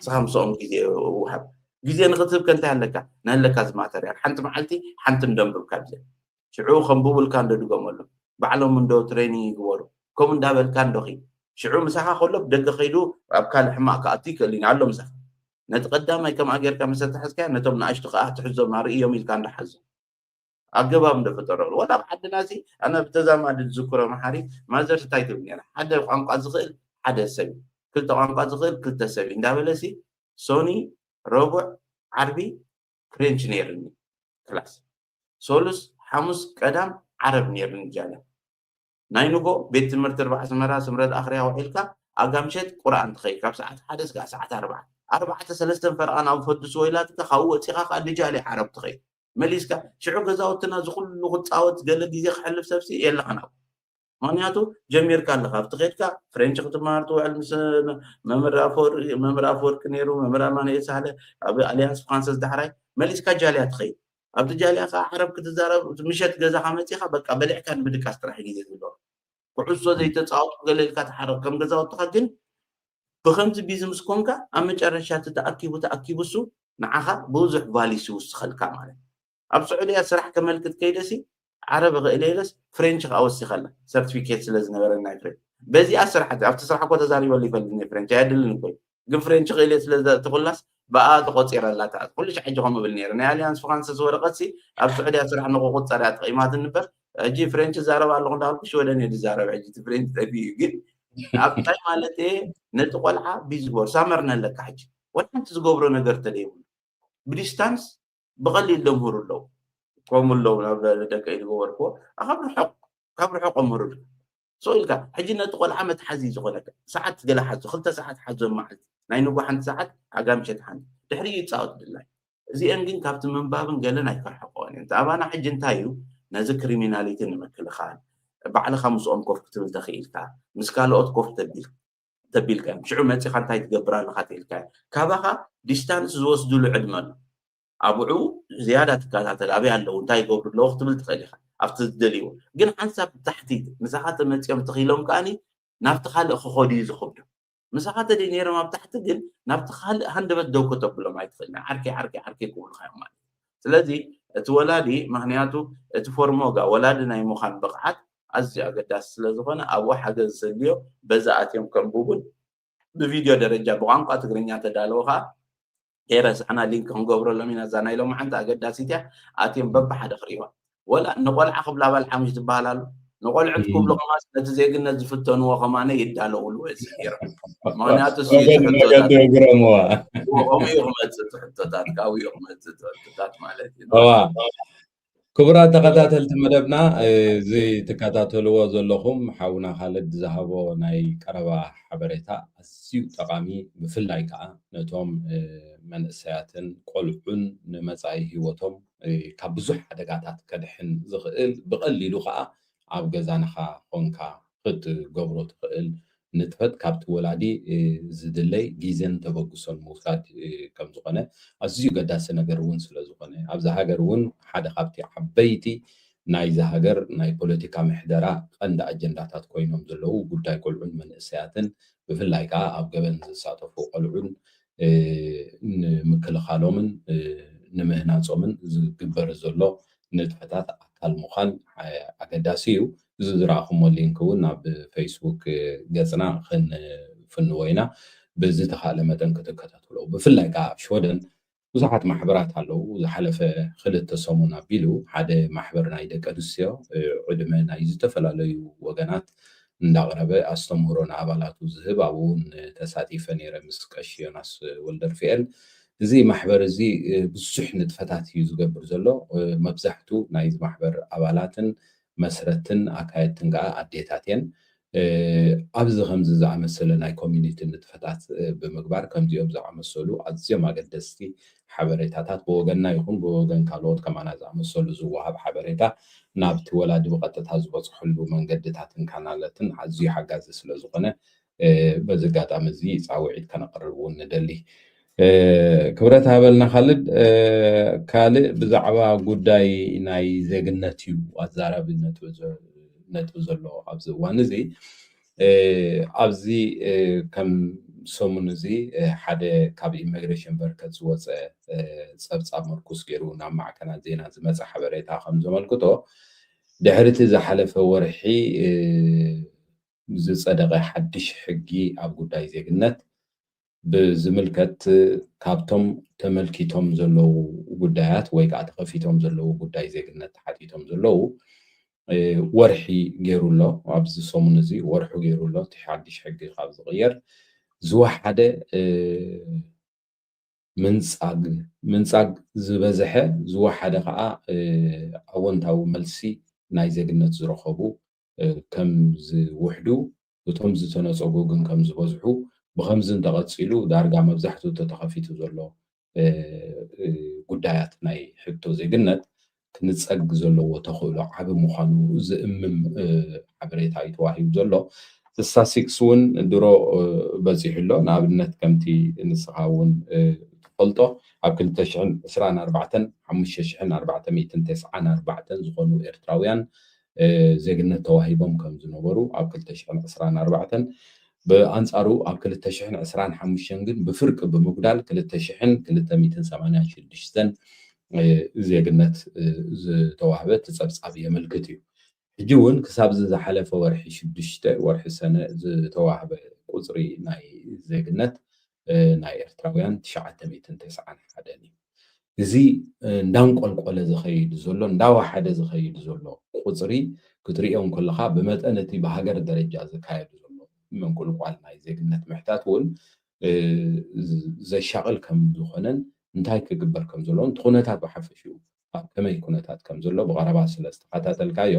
ስኻ ምስኦም ግዜ ውሃብ ግዜ ንክትህብ ከንታይ ኣለካ ናለካ ዝማተርያል ሓንቲ መዓልቲ ሓንቲ እንደንብብ ካብዚኣ ሽዑ ከንብቡልካ እንደድገመሉ ባዕሎም እንዶ ትሬኒንግ ይግበሩ ከምኡ እንዳበልካ እንዶኺ ሽዑ ምሳኻ ከሎ ብደገ ከይዱ ኣብ ካልእ ሕማቕ ክኣቱ ይክእል እዩ ኣሎ ምሳኻ ነቲ ቀዳማይ ከምኣ ጌርካ ምስ ኣተሓዝካዮ ነቶም ንኣሽቱ ከዓ ትሕዞም ኣርእዮም ኢልካ እንዳሓዞ ኣገባብ እንደፈጠረሉ ወላ ኣብ ዓድና እዚ ኣነ ብተዛማዲ ዝዝክሮ መሓሪ ማዘርስ እንታይ ትብል ነራ ሓደ ቋንቋ ዝኽእል ሓደ ሰብ ክልተ ቋንቋ ዝኽእል ክልተ ሰብ እንዳበለሲ ሶኒ ረቡዕ ዓርቢ ፍሬንች ነይርኒ ክላስ ሶሉስ ሓሙስ ቀዳም ዓረብ ነይርኒ ጃለ ናይ ንጎ ቤት ትምህርቲ ርባዕ ኣስመራ ስምረት ኣኽርያ ውዒልካ ኣጋምሸት ቁርኣን ትኸይድ ካብ ሰዓት ሓደ ስጋዕ ሰዓት ኣርባዕተ ኣርባዕተ ሰለስተን ፈርቓ ናብ ፈድስ ወይላትካ ካብኡ ወፂኻ ከዓ ድጃሊ ዓረብ ትኸይድ መሊስካ ሽዑ ገዛውትና ዝኩሉ ክፃወት ገለ ግዜ ክሕልፍ ሰብሲ የለኻን ኣብ ምክንያቱ ጀሚርካ ኣለካ ኣብቲ ከድካ ፍሬንች ክትመሃር ትውዕል ምስ መምህር ኣፈወርቂ ነይሩ መምህር ኣማኑኤል ሳህለ ኣብ ኣሊያንስ ፍራንሰስ ዳሕራይ መሊስካ ጃልያ ትኸይድ ኣብቲ ጃልያ ከዓ ዓረብ ክትዛረብ ምሸት ገዛካ መፂካ በቃ በሊዕካ ንምድቃስ ጥራሕ ግዜ ዘለዎ ኩዕሶ ዘይተፃወቱ ገለ ኢልካ ትሓርቕ ከም ገዛውትኻ ግን ብከምዚ ቢዚ ምስ ኮንካ ኣብ መጨረሻ እቲ ተኣኪቡ ተኣኪቡ እሱ ንዓኻ ብዙሕ ቫሊስ ይውስኸልካ ማለት ኣብ ስዑድያ ስራሕ ከመልክት ከይደሲ ዓረብ ክእል ኢለስ ፍሬንች ከዓ ወሲኸላ ሰርቲፊኬት ስለ ዝነበረ ናይ ፍሬንች በዚኣ ስራሕ ኣብቲ ስራሕ እኮ ተዛሪበሉ ይፈልጥ ናይ ፍሬንች ኣየድልን እኮ ግን ፍሬንች ክእል ስለ ትኩላስ ብኣ ተቆፂረላ ትኣት ኩሉ ሻዕ ሕጂ ከምኡ ብል ነይረ ናይ ኣሊያንስ ፍራንሰስ ወረቀትሲ ኣብ ስዑድያ ስራሕ ንክቁፀር እያ ተቂማት እንበር ሕጂ ፍሬንች ዛረብ ኣለኹ እንዳልኩ ሽወደን እየ ዝዛረብ ሕጂ እቲ ፍሬንች ጠፊኡ ግን ኣብ እንታይ ማለት እየ ነቲ ቆልዓ ቢዝቦር ሳመር ነለካ ሕጂ ወላ ሓንቲ ዝገብሮ ነገር ተደይብሉ ብዲስታንስ ብቐሊል ደምህሩ ኣለዉ ከምኡ ኣለዉ ናብ ደቂ ዝገበርክዎ ካብ ርሑቕ ካብ ርሑቕ ኣምህሩ ሶ ኢልካ ሕጂ ነቲ ቆልዓ መትሓዚ ዝኾነካ ሰዓት ገለ ሓዞ ክልተ ሰዓት ሓዞ መዓልቲ ናይ ንጎ ሓንቲ ሰዓት ኣጋ ምሸት ሓንቲ ድሕሪ ይፃወት ድላይ እዚአን ግን ካብቲ ምንባብን ገለን ኣይከርሕቆን እየን ኣባና ሕጂ እንታይ እዩ ነዚ ክሪሚናሊቲ ንምክልኻል ባዕልኻ ምስኦም ኮፍ ክትብል ተኽኢልካ ምስ ካልኦት ኮፍ ተቢል ተቢልካ እዮም ሽዑ መፂኻ እንታይ ትገብር ኣለካ ተኢልካ እዮም ካባኻ ዲስታንስ ዝወስድሉ ዕድመ ኣሎ ኣብዑ ዝያዳ ትከታተል ኣበይ ኣለዉ እንታይ ይገብሩ ኣለዉ ክትብል ትኽእል ኢኻ ኣብቲ ዝደልይዎ ግን ሓንሳብ ታሕቲ ምሳኻ ተመፂኦም ተኽኢሎም ከዓኒ ናብቲ ካልእ ክኸዱ እዩ ዝኸብዶ ምሳኻ ተደይ ነይሮም ኣብ ታሕቲ ግን ናብቲ ካልእ ሃንደበት ደው ከተብሎም ኣይትኽእል ዓርከይ ዓርከይ ዓርከይ ክብሉኻ እዮም ማለት ስለዚ እቲ ወላዲ ምክንያቱ እቲ ፎርሞጋ ወላዲ ናይ ምዃን ብቕዓት ኣዝዩ ኣገዳሲ ስለ ዝኾነ ኣብኡ ሓገዝ ዘድልዮ በዚ ኣትዮም ከንብቡን ብቪድዮ ደረጃ ብቋንቋ ትግርኛ ተዳለወ ከዓ ከይረሳዕና ሊንክ ክንገብረሎም ኢና። እዛ ናይ ሎማዓንቲ ኣገዳሲት እያ። ኣትዮም በብሓደ ክርእይዋ። ወላ ንቆልዓ ክብላ ባል ሓሙሽ ዝበሃል ኣሎ። ንቆልዑት ክብሉ ከማስ ነቲ ዜግነት ዝፍተንዎ ከማነ ይዳለውሉ ወይ ስሒሮም። ምክንያቱ እሱ እዩ እቲ ሕቶታት። ከምኡ እዩ ክመፅእ እቲ ሕቶታት፣ ካብኡ እዩ ክመፅእ እቲ ሕቶታት ማለት እዩ። ክቡራት ተኸታተልቲ መደብና፣ እዚ ትከታተልዎ ዘለኹም ሓውና ካልድ ዝሃቦ ናይ ቀረባ ሓበሬታ ኣዝዩ ጠቓሚ፣ ብፍላይ ከዓ ነቶም መንእሰያትን ቆልዑን ንመጻኢ ህይወቶም ካብ ብዙሕ ሓደጋታት ከድሕን ዝኽእል፣ ብቐሊሉ ከዓ ኣብ ገዛንኻ ኾንካ ክትገብሮ ትኽእል ንጥፈት ካብቲ ወላዲ ዝድለይ ግዜን ተበግሶን ምውሳድ ከም ዝኾነ ኣዝዩ ገዳሲ ነገር እውን ስለ ዝኾነ፣ ኣብዛ ሃገር እውን ሓደ ካብቲ ዓበይቲ ናይዛ ሃገር ናይ ፖለቲካ ምሕደራ ቀንዲ ኣጀንዳታት ኮይኖም ዘለዉ ጉዳይ ቆልዑን መንእሰያትን፣ ብፍላይ ከዓ ኣብ ገበን ዝሳተፉ ቆልዑን ንምክልኻሎምን ንምህናፆምን ዝግበር ዘሎ ንጥፈታት ኣካል ምዃን ኣገዳሲ እዩ። እዚ ዝረኣኹሞ ሊንክ እውን ናብ ፌስቡክ ገፅና ክንፍንዎ ኢና። ብዝተኻእለ መጠን ክትከታተሎ፣ ብፍላይ ከዓ ኣብ ሽወደን ብዙሓት ማሕበራት ኣለዉ። ዝሓለፈ ክልተ ሰሙን ኣቢሉ ሓደ ማሕበር ናይ ደቂ ኣንስትዮ ዕድመ ናይ ዝተፈላለዩ ወገናት እንዳቕረበ ኣስተምህሮ ንኣባላቱ ዝህብ ኣብኡ እውን ተሳቲፈ ነይረ ምስ ቀሺ ዮናስ ወልደርፍኤል። እዚ ማሕበር እዚ ብዙሕ ንጥፈታት እዩ ዝገብር ዘሎ። መብዛሕቱ ናይዚ ማሕበር ኣባላትን መስረትን ኣካየድትን ከዓ ኣዴታት እየን። ኣብዚ ከምዚ ዝኣመሰለ ናይ ኮሚኒቲ ንጥፈታት ብምግባር ከምዚኦም ዝኣመሰሉ ኣዝዮም ኣገደስቲ ሓበሬታታት ብወገንና ይኹን ብወገን ካልኦት ከማና ዝኣመሰሉ ዝወሃብ ሓበሬታ ናብቲ ወላዲ ብቐጥታ ዝበፅሐሉ መንገድታትን ካናላትን ኣዝዩ ሓጋዚ ስለ ዝኾነ በዚ ኣጋጣሚ እዚ ፃውዒት ከነቕርብ እውን ንደሊ። ክብረት ሃበልና ካልድ። ካልእ ብዛዕባ ጉዳይ ናይ ዜግነት እዩ ኣዛራቢ ነጥቢ ዘሎ ኣብዚ እዋን እዚ። ኣብዚ ከም ሰሙን እዚ ሓደ ካብ ኢሚግሬሽን በርከት ዝወፀ ፀብፃብ መርኩስ ገይሩ ናብ ማዕከናት ዜና ዝመፀ ሓበሬታ ከም ዘመልክቶ፣ ድሕሪ እቲ ዝሓለፈ ወርሒ ዝፀደቐ ሓድሽ ሕጊ ኣብ ጉዳይ ዜግነት ብዝምልከት ካብቶም ተመልኪቶም ዘለዉ ጉዳያት ወይ ከዓ ተኸፊቶም ዘለዉ ጉዳይ ዜግነት ተሓቲቶም ዘለዉ ወርሒ ገይሩ ኣሎ። ኣብዚ ሰሙን እዚ ወርሑ ገይሩ ኣሎ። እቲ ሓድሽ ሕጊ ካብ ዝቕየር ዝወሓደ ምንጻግ ምንጻግ ዝበዝሐ ዝወሓደ ከዓ ኣወንታዊ መልሲ ናይ ዜግነት ዝረኸቡ ከም ዝውሕዱ፣ እቶም ዝተነጸጉ ግን ከም ዝበዝሑ፣ ብኸምዚ እንተቐጺሉ ዳርጋ መብዛሕትኡ ተተኸፊቱ ዘሎ ጉዳያት ናይ ሕቶ ዜግነት ክንጸግ ዘለዎ ተኽእሎ ዓቢ ምዃኑ ዝእምም ሓበሬታ እዩ ተዋሂቡ ዘሎ። ስታስቲክስ እውን ድሮ በፂሑ ኣሎ። ንኣብነት ከምቲ ንስኻ እውን ትፈልጦ ኣብ ክልተ ሽሕን ዕስራን ኣርባዕተን ሓሙሽተ ሽሕን ኣርባዕተ ሚእትን ተስዓን ኣርባዕተን ዝኾኑ ኤርትራውያን ዜግነት ተዋሂቦም ከም ዝነበሩ ኣብ ክልተ ሽሕን ዕስራን ኣርባዕተን፣ ብኣንጻሩ ኣብ ክልተ ሽሕን ዕስራን ሓሙሽተን ግን ብፍርቂ ብምጉዳል ክልተ ሽሕን ክልተ ሚእትን ሰማንያን ሽዱሽተን ዜግነት ዝተዋህበ እቲ ጸብጻብ የመልክት እዩ። ሕጂ እውን ክሳብ እዚ ዝሓለፈ ወርሒ ሽዱሽተ ወርሒ ሰነ ዝተዋህበ ቁፅሪ ናይ ዜግነት ናይ ኤርትራውያን ትሽዓተ ሚእትን ተስዓን ሓደን እዩ። እዚ እንዳንቆልቆለ ዝኸይድ ዘሎ እንዳወሓደ ዝኸይድ ዘሎ ቁፅሪ ክትሪኦ እንከለኻ ብመጠን እቲ ብሃገር ደረጃ ዝካየድ ዘሎ ምንቁልቋል ናይ ዜግነት ምሕታት እውን ዘሻቕል ከም ዝኾነን እንታይ ክግበር ከም ዘለዎን እቲ ኩነታት ብሓፈሽኡ ኣብ ከመይ ኩነታት ከም ዘሎ ብቐረባ ስለ ዝተኸታተልካዮ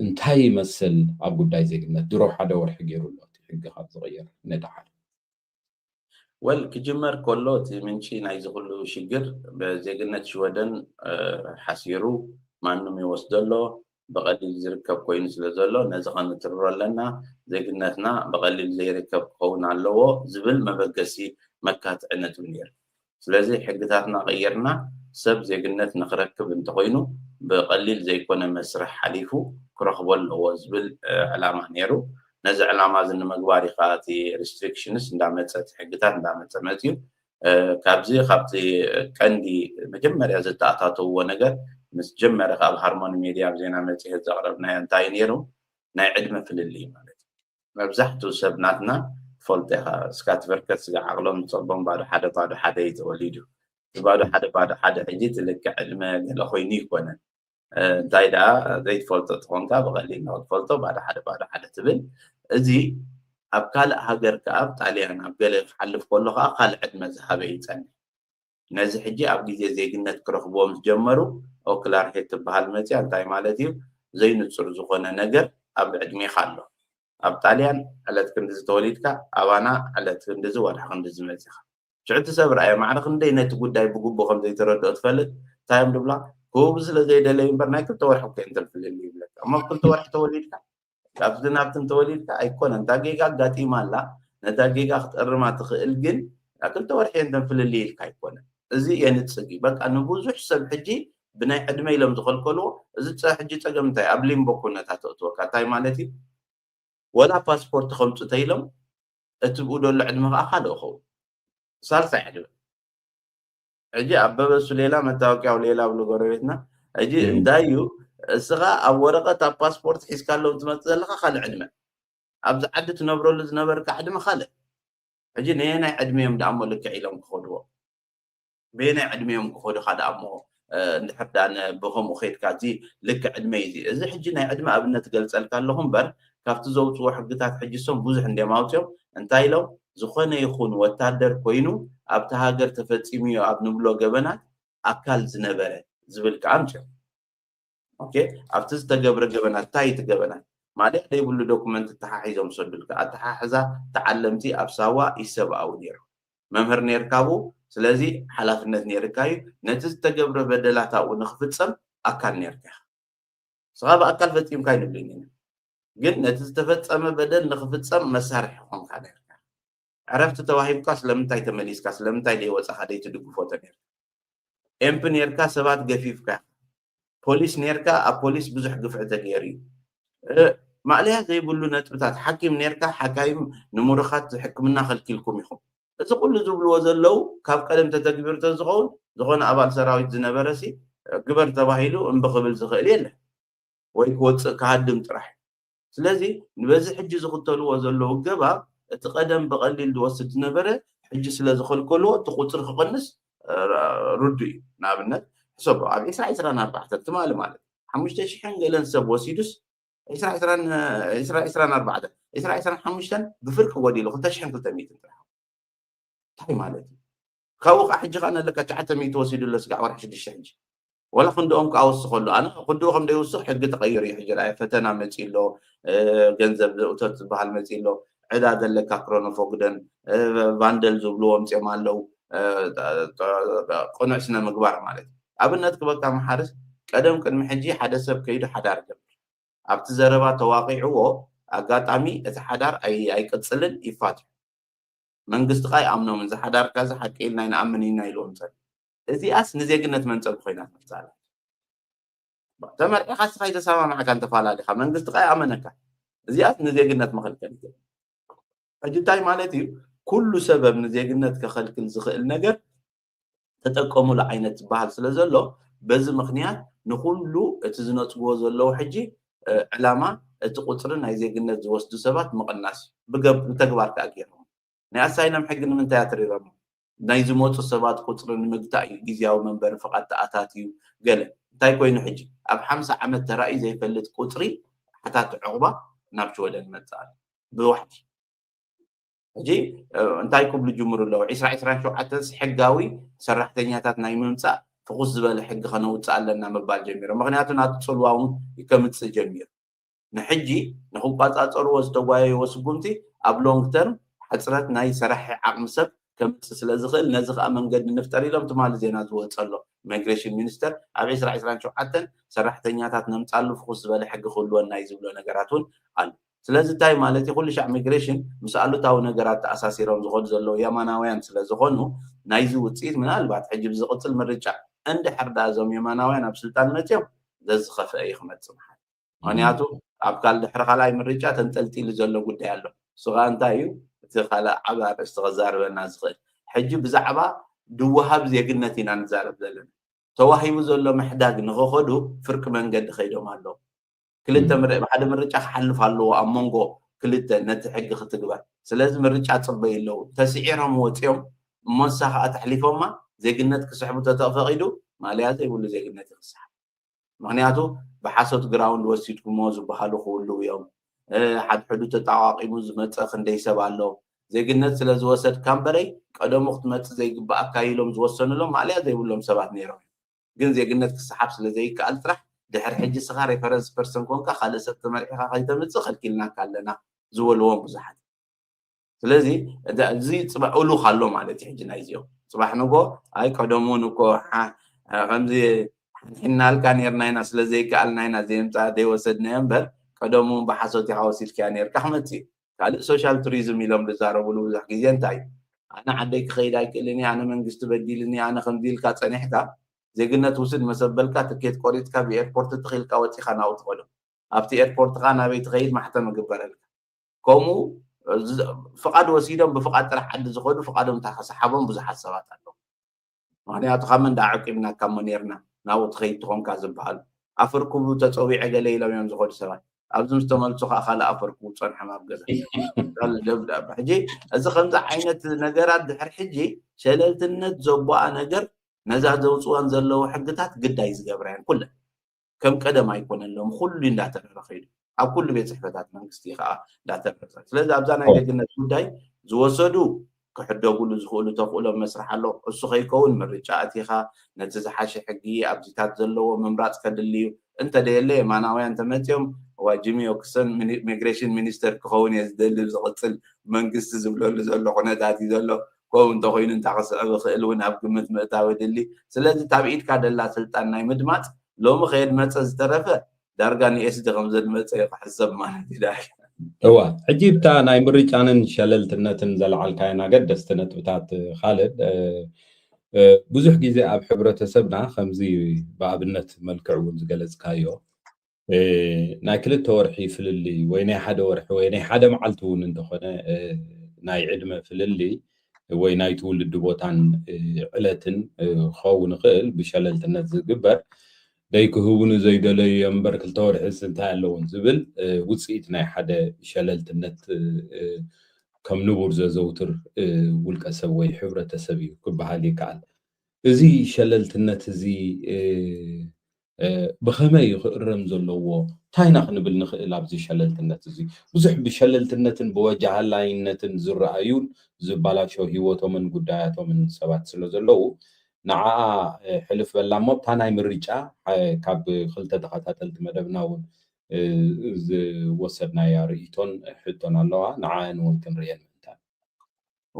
እንታይ ይመስል ኣብ ጉዳይ ዜግነት ድሮ ሓደ ወርሒ ገይሩ ኣሎ እቲ ሕጊ ካብ ዝቕየር ንደሓር? ወል ክጅመር ከሎ እቲ ምንጪ ናይዚ ኩሉ ሽግር ብዜግነት ሽወደን ሓሲሩ ማንም ይወስዶ ኣሎ ብቐሊል ዝርከብ ኮይኑ ስለ ዘሎ ነዚ ከንትርሮ ኣለና። ዜግነትና ብቐሊል ዘይርከብ ክኸውን ኣለዎ ዝብል መበገሲ መካትዒ ነጥቢ ነይሩ። ስለዚ ሕግታትና ቀይርና ሰብ ዜግነት ንክረክብ እንተኮይኑ ብቐሊል ዘይኮነ መስርሕ ሓሊፉ ክረኽቦ ኣለዎ ዝብል ዕላማ ነይሩ። ነዚ ዕላማ እዚ ንምግባር እዩ ከዓ እቲ ሪስትሪክሽንስ እንዳመፀ እቲ ሕግታት እንዳመፀ መፅዩ። ካብዚ ካብቲ ቀንዲ መጀመርያ ዘተኣታተውዎ ነገር ምስ ጀመረ ካብ ሃርሞኒ ሜድያ ኣብ ዜና መፅሄት ዘቕረብናዮ እንታይ ነይሩ ናይ ዕድመ ፍልልይ ማለት እዩ። መብዛሕትኡ ሰብ ናትና ትፈልጦ ኢኻ። እስካትቨርከት ስጋ ዓቕሎም ዝጸቦም ባዶ ሓደ ባዶ ሓደ እዩ ተወሊዱ። እቲ ባዶ ሓደ ባዶ ሓደ ሕጂ እቲ ልክዕ ዕድመ ገለ ኮይኑ ይኮነን። እንታይ ደኣ ዘይትፈልጦ ተኾንካ ብቐሊል ንክትፈልጦ ባዶ ሓደ ባዶ ሓደ ትብል። እዚ ኣብ ካልእ ሃገር ከኣ ኣብ ጣልያን ኣብ ገለ ክሓልፍ ከሎ ከኣ ካልእ ዕድመ ዝሃበ ይጸንሕ። ነዚ ሕጂ ኣብ ግዜ ዜግነት ክረኽብዎም ዝጀመሩ ኦክላር ሄድ ትበሃል መጽያ እንታይ ማለት እዩ? ዘይንጹር ዝኾነ ነገር ኣብ ዕድሜኻ ኣሎ። ኣብ ጣልያን ዕለት ክንድዚ ተወሊድካ ኣባና ዕለት ክንድዚ ወርሒ ክንድዚ መጺኻ። ሽዑ እቲ ሰብ ረኣየ ማዕረ ክንደይ ነቲ ጉዳይ ብግቡእ ከም ዘይተረድኦ ትፈልጥ እንታይ እዮም ድብላ ክህቡ ስለ ዘይደለዩ እምበር ናይ ክልተ ወርሒ እኮ እንተን ፍልል ይብለካ እሞ ኣብ ክልተ ወርሒ ተወሊድካ ካብቲ ናብትን ተወሊድካ ኣይኮነን እታ ጌጋ ኣጋጢማ ኣላ ነታ ጌጋ ክትእርማ ትኽእል ግን ክልተ ወርሒ እንተን ፍልል ኢልካ ኣይኮነን እዚ የንጽግ እዩ በቃ ንብዙሕ ሰብ ሕጂ ብናይ ዕድመ ኢሎም ዝኸልከልዎ እዚ ሕጂ ጸገም እንታይ ኣብ ሊምቦ ኩነታት ተእትወካ እንታይ ማለት እዩ ወላ ፓስፖርት ከምፁ ተይሎም እቲ ብኡ ደሎ ዕድመ ከዓ ካልእ ኸውን ሳልሳይ ዕድመ ሕጂ ኣበበ እሱ ሌላ መታወቂያው ሌላ ብሉ ጎረቤትና ሕጂ እንታይ እዩ እስኻ ኣብ ወረቀት ኣብ ፓስፖርት ሒዝካ ኣለዉ ትመፅእ ዘለካ ካልእ ዕድመ ኣብዚ ዓዲ ትነብረሉ ዝነበርካ ዕድመ ካልእ ሕጂ ነየናይ ዕድመ እዮም ደኣሞ ልክዕ ኢሎም ክኸድዎ በየናይ ዕድመ እዮም ክኸዱ ካደ ኣሞ እንድሕር ዳነ ብከምኡ ከይድካ እዚ ልክዕ ዕድመ እዩ እዚ ሕጂ ናይ ዕድመ ኣብነት ገልፀልካ ኣለኹ እምበር ካብቲ ዘውፅዎ ሕግታት ሕጂ ሶም ብዙሕ እንዲም ኣውፅኦም እንታይ ኢሎም ዝኾነ ይኹን ወታደር ኮይኑ ኣብቲ ሃገር ተፈፂሙ እዩ ኣብ ንብሎ ገበናት ኣካል ዝነበረ ዝብል ከዓ ኣምፅኦም ኣብቲ ዝተገብረ ገበናት እንታይ እቲ ገበናት ማልያ ዘይብሉ ዶኩመንት ተሓሒዞም ዝሰዱልካ ኣተሓሕዛ ተዓለምቲ ኣብ ሳዋ ኢሰብኣዊ ነይሩ መምህር ነይርካ ብኡ ስለዚ ሓላፍነት ነይርካ እዩ ነቲ ዝተገብረ በደላት ኣብኡ ንክፍፀም ኣካል ነይርካ ኢኻ ስኻ ብኣካል ፈፂምካ ይንብልን ኢና ግን ነቲ ዝተፈፀመ በደል ንክፍፀም መሳርሒ ኮንካ ነይርካ ዕረፍቲ ተዋሂብካ ስለምንታይ ተመሊስካ ስለምንታይ ደይወፃኻ ደይትድግፎ ተነይርካ ኤምፒ ነይርካ ሰባት ገፊፍካ ፖሊስ ነይርካ ኣብ ፖሊስ ብዙሕ ግፍዒ ተገይሩ እዩ ማእለያ ዘይብሉ ነጥብታት ሓኪም ነይርካ ሓካይም ንምሩኻት ሕክምና ከልኪልኩም ኢኹም እዚ ኩሉ ዝብልዎ ዘለዉ ካብ ቀደም ተተግቢሩ ተዝኸውን ዝኾነ ኣባል ሰራዊት ዝነበረ ሲ ግበር ተባሂሉ እምቢ ክብል ዝኽእል የለ ወይ ክወፅእ ክሃድም ጥራሕ ስለዚ ንበዚ ሕጂ ዝኽተልዎ ዘለዉ ገባብ እቲ ቀደም ብቐሊል ዝወስድ ዝነበረ ሕጂ ስለ ዝኸልከልዎ እቲ ቁፅሪ ክቕንስ ርዱ እዩ ንኣብነት ሕሰቦ ኣብ ዕስራ ዕስራን ኣርባዕተን ትማሊ ማለት ሓሙሽተ ሽሕን ገለን ሰብ ወሲዱስ ዕስራ ዕስራን ኣርባዕተን ዕስራ ዕስራን ሓሙሽተን ብፍርቂ ጎዲሉ ክልተ ሽሕን ክልተ ሚእትን ጥራሕ እንታይ ማለት እዩ ካብኡ ከዓ ሕጂ ከዓ ነለካ ትሽዓተ ሚእቲ ወሲዱ ኣሎ ስጋዕ ወርሒ ሽዱሽተ ሕጂ ወላ ክንድኦም ከዓ ወስኸሉ ኣነ ክንድኡ ከም ደይውስኽ ሕጊ ተቀይሩ እዩ ሕጂ ርኣየ ፈተና መፂ ኣሎ ገንዘብ ዘእቶት ዝበሃል መፂ ኣሎ ዕዳ ዘለካ ክሮኖፎግደን ቫንደል ዝብልዎ ምፅኦም ኣለው ቅኑዕ ስነ ምግባር ማለት እዩ ኣብነት ክበካ መሓርስ ቀደም ቅድሚ ሕጂ ሓደ ሰብ ከይዱ ሓዳር ገብር ኣብቲ ዘረባ ተዋቂዕዎ ኣጋጣሚ እቲ ሓዳር ኣይቅፅልን ይፋትሑ መንግስቲ ቃ ይኣምኖምን ዝሓዳርካ እዚ ሓቂ ኢልና ይንኣምን ኢና ኢልዎም ፀን እዚኣስ ንዜግነት መንፀቢ ኮይና ትመፅእ ኣላ ተመርዒኻ ስኻ ይተሰማማዕካ እንተፈላለኻ መንግስቲ ቃ ይኣመነካ እዚኣስ ንዜግነት መኸልከል እዩ ሕጂ እንታይ ማለት እዩ ኩሉ ሰበብ ንዜግነት ከኸልክል ዝኽእል ነገር ተጠቀሙሉ ዓይነት ዝበሃል ስለ ዘሎ በዚ ምኽንያት ንኩሉ እቲ ዝነፅግዎ ዘለዉ ሕጂ ዕላማ እቲ ቁፅሪ ናይ ዜግነት ዝወስዱ ሰባት ምቕናስ እዩ ብተግባር ከዓ ገይሮም ናይ ኣሳይለም ሕጊ ንምንታይ ኣትሪሮም ናይ ዝመፁ ሰባት ቁፅሪ ንምግታእ እዩ ግዝያዊ መንበሪ ፍቓድ ተኣታትዩ ገለ እንታይ ኮይኑ ሕጂ ኣብ ሓምሳ ዓመት ተራእዩ ዘይፈልጥ ቁፅሪ ሓታት ዕቑባ ናብ ሽወደን መፅእ ኣሎ ብዋሕዲ ሕጂ እንታይ ክብሉ ጅምሩ ኣለዉ ዕስራ ዕስራን ሸውዓተን ሕጋዊ ሰራሕተኛታት ናይ ምምፃእ ፍኹስ ዝበለ ሕጊ ከነውፅእ ኣለና ምባል ጀሚሮም ምክንያቱ ናቲ ፅልዋ እውን ከምፅእ ጀሚሩ ንሕጂ ንክቋፃፀርዎ ዝተጓየይዎ ስጉምቲ ኣብ ሎንግ ተርም ሕፅረት ናይ ሰራሒ ዓቕሚ ሰብ ከምፅእ ስለ ዝኽእል ነዚ ከዓ መንገዲ ንፍጠር ኢሎም ትማሊ ዜና ዝወፀ ኣሎ ማይግሬሽን ሚኒስተር ኣብ ዕስራ ዕስራን ሸውዓተን ሰራሕተኛታት ነምፃሉ ፍኹስ ዝበለ ሕጊ ክህልወና እዩ ዝብሎ ነገራት እውን ኣሎ ስለዚ እንታይ ማለት እዩ ኩሉ ሻዕ ሚግሬሽን ምስ ኣሉታዊ ነገራት ተኣሳሲሮም ዝኸዱ ዘለዉ የማናውያን ስለ ዝኾኑ ናይዚ ውፅኢት ምናልባት ሕጂ ብዝቕፅል ምርጫ እንድሕር ዳ እዞም የማናውያን ኣብ ስልጣን መፅዮም ዘዝኸፍአ እዩ ክመፅእ መሓል ምክንያቱ ኣብ ካል ድሕሪ ካልኣይ ምርጫ ተንጠልጢሉ ዘሎ ጉዳይ ኣሎ እሱ ከዓ እንታይ እዩ እቲ ካልእ ዓብ ኣርእስቲ ከዛርበና ዝኽእል ሕጂ ብዛዕባ ድወሃብ ዜግነት ኢና ንዛረብ ዘለና ተዋሂቡ ዘሎ ምሕዳግ ንኸኸዱ ፍርቂ መንገዲ ከይዶም ኣለዉ ክልተ ምርእ ብሓደ ምርጫ ክሓልፍ ኣለዎ ኣብ መንጎ ክልተ ነቲ ሕጊ ክትግበር። ስለዚ ምርጫ ጽበዩ ኣለዉ። ተስዒሮም ወጺኦም እሞ ንሳ ከኣ ተሕሊፎማ ዜግነት ክስሕቡ ተተፈቒዱ ማልያ ዘይብሉ ዜግነት ይኽሳሕ። ምኽንያቱ ብሓሶት ግራውንድ ወሲድኩሞ ዝበሃሉ ክህልዉ እዮም። ሓድሕዱ ተጣቋቂሙ ዝመፀ ክንደይ ሰብ ኣሎ። ዜግነት ስለ ዝወሰድካ እምበረይ ቀደሙ ክትመፅእ ዘይግባኣካ ኢሎም ዝወሰኑሎም ማእለያ ዘይብሎም ሰባት ነይሮም እዮም። ግን ዜግነት ክሰሓብ ስለ ዘይከኣል ጥራሕ ድሕሪ ሕጂ ስኻ ሬፈረንስ ፐርሰን ኮንካ ካልእ ሰብ ተመርዒኻ ከይተምፅእ ከልኪልናካ ኣለና ዝበልዎም ብዙሓት። ስለዚ እዚ ፅባሕ እሉኽ ኣሎ ማለት እዩ። ሕጂ ናይዚኦም ፅባሕ ንጎ ኣይ ቀደም እውን እኮ ከምዚ ሓንሒናልካ ነርና ኢና ስለ ዘይከኣልና ኢና ዘይምፃ ዘይወሰድናዮ እምበር ቀደም እውን ብሓሶት ኢኻ ወሲድካያ ነርካ ክመፅእ እዩ። ካልእ ሶሻል ቱሪዝም ኢሎም ዝዛረብሉ ብዙሕ ግዜ እንታይ እዩ ኣነ ዓደይ ክኸይድ ኣይክእልን ኣነ መንግስቲ በዲልኒ ኣነ ከምዚ ኢልካ ፀኒሕካ ዜግነት ውስድ መሰበልካ ትኬት ቆሪፅካ ብኤርፖርት ትኽኢልካ ወፂኻ ናብኡ ትኸዶ ኣብቲ ኤርፖርት ካ ናበይ ትኸይድ ማሕተም እግበረልካ ከምኡ ፍቓድ ወሲዶም ብፍቓድ ጥራሕ ዓዲ ዝኸዱ ፍቓዶም እንታ ከሰሓቦም ብዙሓት ሰባት ኣለዉ። ምክንያቱ ካብ መን ደኣ ዓቂብናካ እሞ ነርና ናብኡ ትኸይድ ትኾንካ ዝበሃሉ ኣፈርክቡ ተፀዊዐ ገለ ኢሎም እዮም ዝኸዱ ሰባት ኣብዚ ምስ ተመልሱ ከዓ ካልእ ኣፈርክቡ ፀንሖም ኣብ ገዛ ሕጂ እዚ ከምዚ ዓይነት ነገራት ድሕር ሕጂ ሸለልትነት ዘቦኣ ነገር ነዛ ዘውፅዋን ዘለዉ ሕግታት ግዳይ ዝገብራ እየን ኩለን ከም ቀደም ኣይኮነሎም ኩሉ እንዳተረረ ከይዱ ኣብ ኩሉ ቤት ፅሕፈታት መንግስቲ ከዓ እንዳተረረ ስለዚ ኣብዛ ናይ ዜግነት ጉዳይ ዝወሰዱ ክሕደጉሉ ዝኽእሉ ተኽእሎ መስርሕ ኣሎ እሱ ከይከውን ምርጫ ኣቲኻ ነቲ ዝሓሸ ሕጊ ኣብዚታት ዘለዎ ምምራፅ ከድሊ እዩ እንተደየለ የማናውያን ተመፅኦም ዋ ጂሚ ኦክሰን ሚግሬሽን ሚኒስተር ክኸውን እየ ዝደሊ ዝቕፅል መንግስቲ ዝብለሉ ዘሎ ኩነታት እዩ ዘሎ ከምኡ እንተኮይኑ እንታ ክስዕብ ይኽእል እውን ኣብ ግምት ምእታው የድሊ ስለዚ ታብ ኢድካ ደላ ስልጣን ናይ ምድማፅ ሎሚ ከየድመፀ ዝተረፈ ዳርጋ ንኤስዲ ከም ዘድመፀ እዩ ክሕሰብ ማለት እዩ ዳርጋ እዋ ሕጂ ብታ ናይ ምርጫንን ሸለልትነትን ዘለዓልካየን ኣገደስቲ ነጥብታት ካልድ ብዙሕ ግዜ ኣብ ሕብረተሰብና ከምዚ ብኣብነት መልክዕ እውን ዝገለፅካዮ ናይ ክልተ ወርሒ ፍልልይ ወይ ናይ ሓደ ወርሒ ወይ ናይ ሓደ መዓልቲ እውን እንተኾነ ናይ ዕድመ ፍልልይ ወይ ናይ ትውልዲ ቦታን ዕለትን ክኸውን ይኽእል ብሸለልትነት ዝግበር ደይ ክህቡኒ ዘይደለዩ እዮም እምበር ክልተ ወርሒስ እንታይ ኣለዎም ዝብል ውፅኢት ናይ ሓደ ሸለልትነት ከም ንቡር ዘዘውትር ውልቀ ሰብ ወይ ሕብረተሰብ እዩ ክበሃል ይከኣል። እዚ ሸለልትነት እዚ ብኸመይ ክእረም ዘለዎ እንታይ ኢና ክንብል ንኽእል ኣብዚ ሸለልትነት እዚ ብዙሕ ብሸለልትነትን ብወጃሃላይነትን ዝረኣዩን ዝበላሸው ህይወቶምን ጉዳያቶምን ሰባት ስለ ዘለዉ ንዓኣ ሕልፍ በላ እሞ እታ ናይ ምርጫ ካብ ክልተ ተኸታተልቲ መደብና እውን ዝወሰድናያ ርእይቶን ሕቶን ኣለዋ ንዓኣን እውን ክንርእየን ምእንታን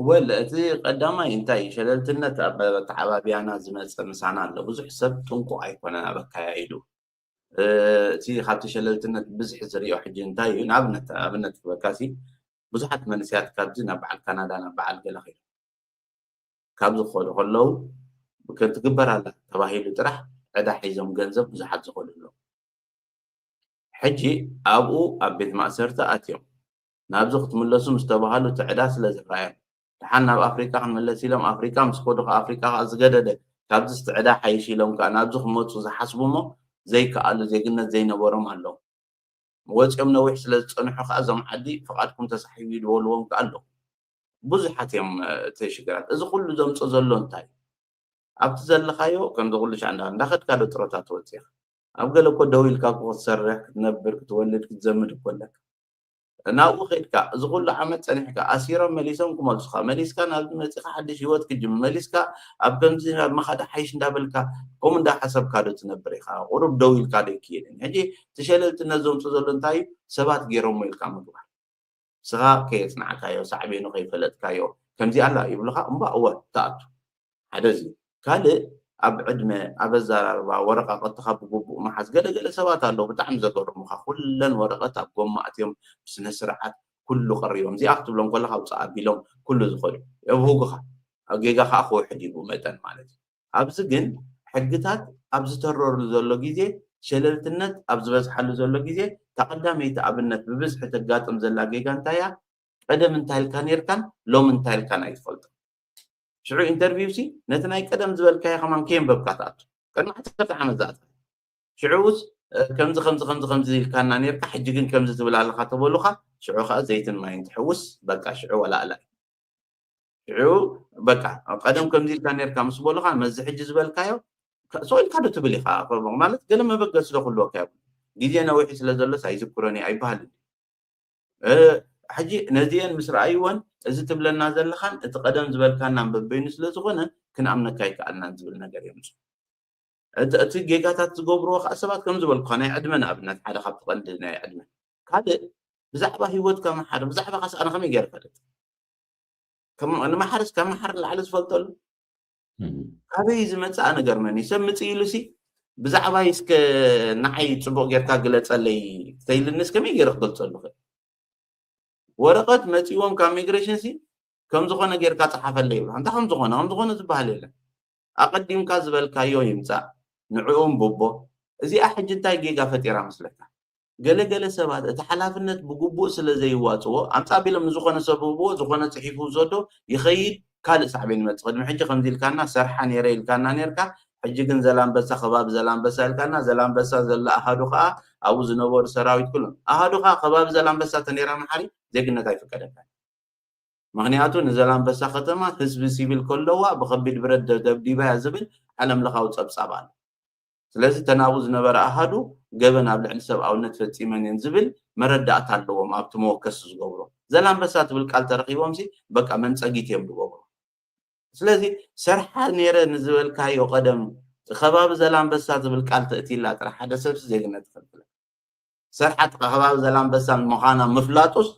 ወል እቲ ቀዳማይ እንታይ እዩ ሸለልትነት ኣብ ኣተዓባብያና ዝመፀ ምሳና ኣሎ ብዙሕ ሰብ ጥንቁቕ ኣይኮነን ኣብ ኣካያይዱ እቲ ካብቲ ሸለልትነት ብዝሒ ዝሪኦ ሕጂ እንታይ እዩ ንኣብነት ኣብነት ክበካሲ ብዙሓት መንስያት ካብዚ ናብ በዓል ካናዳ ናብ በዓል ገለ ኸይዱ ካብ ዝኸዱ ከለዉ ክትግበር ኣላ ተባሂሉ ጥራሕ ዕዳ ሒዞም ገንዘብ ብዙሓት ዝኸዱ ኣለዉ ሕጂ ኣብኡ ኣብ ቤት ማእሰርቲ ኣትዮም ናብዚ ክትምለሱ ምስ ተባሃሉ እቲ ዕዳ ስለ ዝረኣዮም ደሓን ናብ ኣፍሪቃ ክንምለስ ኢሎም ኣፍሪቃ ምስ ከዱ ከኣ ኣፍሪቃ ከኣ ዝገደደ ካብዚ እቲ ዕዳ ሓይሽ ኢሎም ከኣ ናብዚ ክመፁ ዝሓስቡ እሞ ዘይከኣሉ ዜግነት ዘይነበሮም ኣለዉ ወፂኦም ነዊሕ ስለ ዝፀንሑ ከኣ እዞም ዓዲ ፍቓድኩም ተሳሒቡ እዩ ዝበልዎም ከኣ ኣለዉ ብዙሓት እዮም እቲ ሽግራት እዚ ኩሉ ዘምፆ ዘሎ እንታይ ኣብቲ ዘለኻዮ ከምዚ ኩሉ ሻዕ እንዳ እንዳኸድካ ዶ ጥሮታ ትወፅእ ኢኻ ኣብ ገለ እኮ ደው ኢልካ እኮ ክትሰርሕ ክትነብር ክትወልድ ክትዘምድ እኮ ኣለካ ናብኡ ከድካ እዚ ኩሉ ዓመት ፀኒሕካ ኣሲሮም መሊሶም ክመልሱካ መሊስካ ናብዚ መፂካ ሓድሽ ህይወት ክጅምር መሊስካ ኣብ ከምዚ ናብ መኻዳ ሓይሽ እንዳበልካ ከምኡ እንዳሓሰብካ ዶ ትነብር ኢኻ ቁሩብ ደው ኢልካ ዶ ይክየድን ሕጂ እቲ ሸለልትነት ዘምፁ ዘሎ እንታይ እዩ ሰባት ገይሮሞ ኢልካ ምግባር ስኻ ከየፅናዕካዮ ሳዕቤኑ ከይፈለጥካዮ ከምዚ ኣላ ይብሉኻ እምባ እወ ትኣቱ ሓደ እዚ ካልእ ኣብ ዕድመ ኣብ ኣዘራርባ ወረቃቀትኻ ብግቡእ መሓዝ ገለገለ ሰባት ኣለዉ ብጣዕሚ ዘገርሙኻ ኩለን ወረቀት ኣብ ጎማ ኣትዮም ብስነ ስርዓት ኩሉ ቀሪቦም እዚኣ ክትብሎም ከለካ ውፅእ ኣቢሎም ኩሉ ዝኸዱ የብህጉኻ ጌጋ ከዓ ክውሕድ እዩ ብኡ መጠን ማለት እዩ ኣብዚ ግን ሕግታት ኣብ ዝተረሩ ዘሎ ግዜ ሸለልትነት ኣብ ዝበዝሓሉ ዘሎ ግዜ ተቐዳመይቲ ኣብነት ብብዝሒ ተጋጥም ዘላ ጌጋ እንታይ እያ ቀደም እንታይ ኢልካ ነርካን ሎም እንታይ ኢልካን ኣይትፈልጦ ሽዑ ኢንተርቪው ሲ ነቲ ናይ ቀደም ዝበልካዮ ከማን ከየንበብካ ትኣቱ ቅድሚ ዓሰርተ ዓመት ዝኣተ ሽዑስ ከምዚ ከምዚ ከምዚ ከምዚ ኢልካና ነርካ፣ ሕጂ ግን ከምዚ ትብል ኣለካ ተበሉካ፣ ሽዑ ከዓ ዘይትን ማይን ትሕውስ። በቃ ሽዑ ወላእላ እዩ። ሽዑ በቃ ቀደም ከምዚ ኢልካ ነርካ ምስ በሉካ፣ መዚ ሕጂ ዝበልካዮ ሰው ኢልካ ዶ ትብል ኢካ? ማለት ገለ መበገሲ ዶ ክህልወካ ይብሉ። ግዜ ነዊሑ ስለ ዘሎስ ኣይዝክሮን እየ ኣይበሃልን። ሕጂ ነዚአን ምስ ረኣይወን፣ እዚ ትብለና ዘለኻን እቲ ቀደም ዝበልካናን በበይኑ ስለ ዝኾነ፣ ክንኣምነካ ኣይከኣልናን ዝብል ነገር የምፁ። እቲ ጌጋታት ዝገብርዎ ከዓ ሰባት ከም ዝበልኩኻ፣ ናይ ዕድመ ንኣብነት ሓደ ካብቲ ቀንዲ ናይ ዕድመ። ካልእ ብዛዕባ ሂወትካ መሓር፣ ብዛዕባ ካስ ኣነ ከመይ ገይረ ፈልጥ? ንመሓርስ ካብ መሓር ንላዕሊ ዝፈልጠሉ ካበይ ዝመፅኣ ነገር መን እዩ? ሰብ ምፅእ ኢሉ ሲ ብዛዕባይ እስከ ንዓይ ፅቡቅ ጌርካ ግለፀለይ ተይልንስ ከመይ ገይረ ክገልፀሉ ኽእል? ወረቀት መፂዎም ካብ ሚግሬሽን ሲ ከም ዝኾነ ጌርካ ፀሓፈለይ ይብሉ። እንታይ ከም ዝኾነ ከም ዝኾነ ዝበሃል የለን። ኣቐዲምካ ዝበልካዮ ይምፃእ፣ ንዕኡ ኣንብቦ። እዚኣ ሕጂ እንታይ ጌጋ ፈጢራ መስለካ? ገለ ገለ ሰባት እቲ ሓላፍነት ብግቡእ ስለ ዘይዋፅዎ ኣምፃእ ቢሎም ንዝኾነ ሰብ ህብዎ፣ ዝኾነ ፅሒፉ ዝወዶ ይኸይድ፣ ካልእ ሳዕቤን ይመፅእ። ቅድሚ ሕጂ ከምዚ ኢልካና ሰርሓ ነይረ ኢልካና ነርካ፣ ሕጂ ግን ዘላንበሳ ከባቢ ዘላንበሳ ኢልካና፣ ዘላንበሳ ዘሎ ኣሃዱ ከዓ ኣብኡ ዝነበሩ ሰራዊት ኩሎም ኣሃዱ ከዓ ከባቢ ዘላንበሳ ተነይራ መሓሪ ዜግነት ኣይፍቀደካ። ምክንያቱ ንዘላንበሳ ከተማ ህዝቢ ሲቪል ከለዋ ብከቢድ ብረት ደብዲባያ ዝብል ዓለም ለኻዊ ፀብፃብ ኣሎ። ስለዚ ተናብኡ ዝነበረ ኣሃዱ ገበን ኣብ ልዕሊ ሰብኣውነት ፈፂመን እየን ዝብል መረዳእታ ኣለዎም ኣብቲ መወከሲ ዝገብሮ። ዘላንበሳ ትብል ቃል ተረኪቦም ሲ በቃ መንፀጊት እዮም ዝገብሩ። ስለዚ ሰርሓ ነይረ ንዝበልካዮ ቀደም ከባቢ ዘላንበሳ ትብል ቃል ተእትይላ ጥራሕ ሓደ ሰብሲ ዜግነት ይኸልክለካ። ሰርሓ ከባቢ ዘላንበሳ ምዃና ምፍላጡስ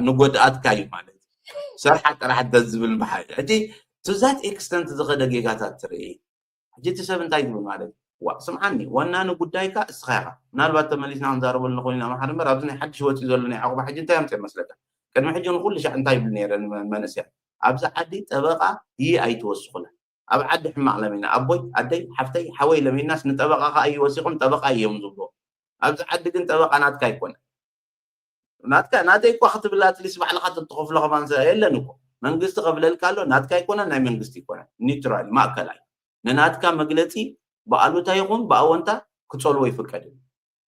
ንጎድኣትካ እዩ ማለት እዩ። ሰርሓ ጥራሕ እንተዝብል በሓቂ ሕጂ to that extent ዝኸደ ጌጋታት ትርኢ። ሕጂ እቲ ሰብ እንታይ ዝብል ማለት እዩ? ዋ ስምዓኒ፣ ወናኒ ጉዳይካ እስኻ ኢኻ። ምናልባት ተመሊስና ክንዛረበሉ ንኽእል ኢና። መሓሪ እምበር ኣብዚ ናይ ሓድሽ ወፂኡ ዘሎ ናይ ዓቑባ ሕጂ እንታይ ኣምፅኦ መስለካ? ቅድሚ ሕጂ ንኩሉ ሻዕ እንታይ ይብል ነይረ ንመንእሰያት? ኣብዚ ዓዲ ጠበቃ ይይ ኣይትወስኹላ። ኣብ ዓዲ ሕማቕ ለሚና ኣቦይ ኣደይ ሓፍተይ ሓወይ ለሚናስ ንጠበቃ ከዓ ይወሲኹም ጠበቃ እዮም ዝብሎ። ኣብዚ ዓዲ ግን ጠበቃ ናትካ ኣይኮነ። ናትካ ናተይ እኳ ክትብል ኣትሊስ ባዕልካ ተትኸፍሎ ከማን የለን እኮ። መንግስቲ ከፍለልካ ኣሎ፣ ናትካ ኣይኮነ ናይ መንግስቲ ኣይኮነ። ኒውትራል ማእከላይ ንናትካ መግለፂ ብኣሉታ ይኹን ብኣወንታ ክፀልዎ ይፍቀድ።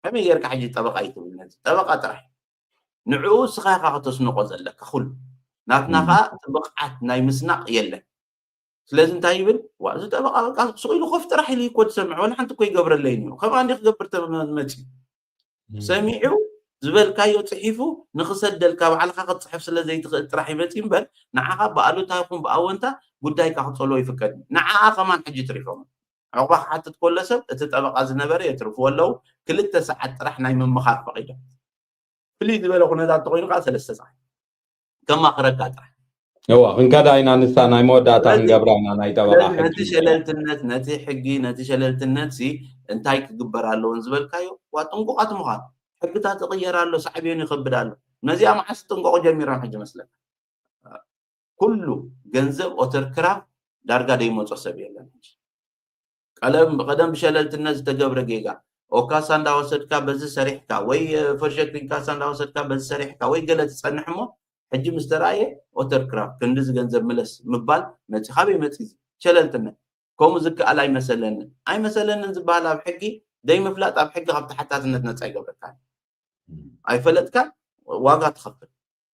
ከመይ ጌርካ ሕጂ ጠበቃ ይትብል ነዚ ጠበቃ ጥራሕ ንዕኡ እስኻ ኢኻ ከተስንቆ ዘለካ ኩሉ ናትና ከዓ እቲ ብቕዓት ናይ ምስናቕ የለን። ስለዚ እንታይ ይብል ዋ እዚ ጠበቃ በቃ ስቕ ኢሉ ኮፍ ጥራሕ ኢሉ እኮ ዝሰምዕ ወላ ሓንቲ እኮ ይገብረለይን እዩ ከምኣ እንዲ ክገብር ተመፂ ሰሚዑ ዝበልካዮ ፅሒፉ ንክሰደልካ ባዕልካ ክትፅሕፍ ስለ ዘይትኽእል ጥራሕ ይመፂ እምበር ንዓኻ ብኣሉታ ይኹን ብኣወንታ ጉዳይካ ክፀልዎ ይፍቀድ ንዓኣ ከማን ሕጂ ትሪፎም ዕቑባ ክሓትት ከሎ ሰብ እቲ ጠበቃ ዝነበረ የትርፍዎ ኣለዉ ክልተ ሰዓት ጥራሕ ናይ ምምኻር ፈቒዶም ፍልይ ዝበለ ኩነታት እንተኮይኑ ከዓ ሰለስተ ሰዓት ከማኽረካ ጥራሕ እዋ ክንከዳ ኢና ንሳ ናይ መወዳእታ ክንገብራ ኢና ናይ ጠበቃ ነቲ ሸለልትነት ነቲ ሕጊ ነቲ ሸለልትነት ሲ እንታይ ክግበር ኣለዎን ዝበልካዮ ዋ ጥንቁቃት ምዃን ሕግታት ይቕየር ኣሎ ሳዕቤኑ ይኸብድ ኣሎ ነዚኣ መዓስ ጥንቀቁ ጀሚሮም ሕጂ መስለካ ኩሉ ገንዘብ ኦተር ክራብ ዳርጋ ደይመጾ ሰብ የለን ቀለም ብቀደም ብሸለልትነት ዝተገብረ ጌጋ ኦካሳ እንዳወሰድካ በዚ ሰሪሕካ ወይ ፎርሸክሪን ካሳ እንዳወሰድካ በዚ ሰሪሕካ ወይ ገለ ትጸንሕ እሞ ሕጂ ምስ ተራእየ ኦተር ክራብ ክንድዚ ገንዘብ ምለስ ምባል መጺ ካበይ መጺ ሸለልትነት ከምኡ ዝከኣል ኣይመሰለንን ኣይመሰለንን ዝበሃል ኣብ ሕጊ ደይምፍላጥ ኣብ ሕጊ ካብ ተሓታትነት ነጻ ይገብረካ ኣይፈለጥካ ዋጋ ትኸፍል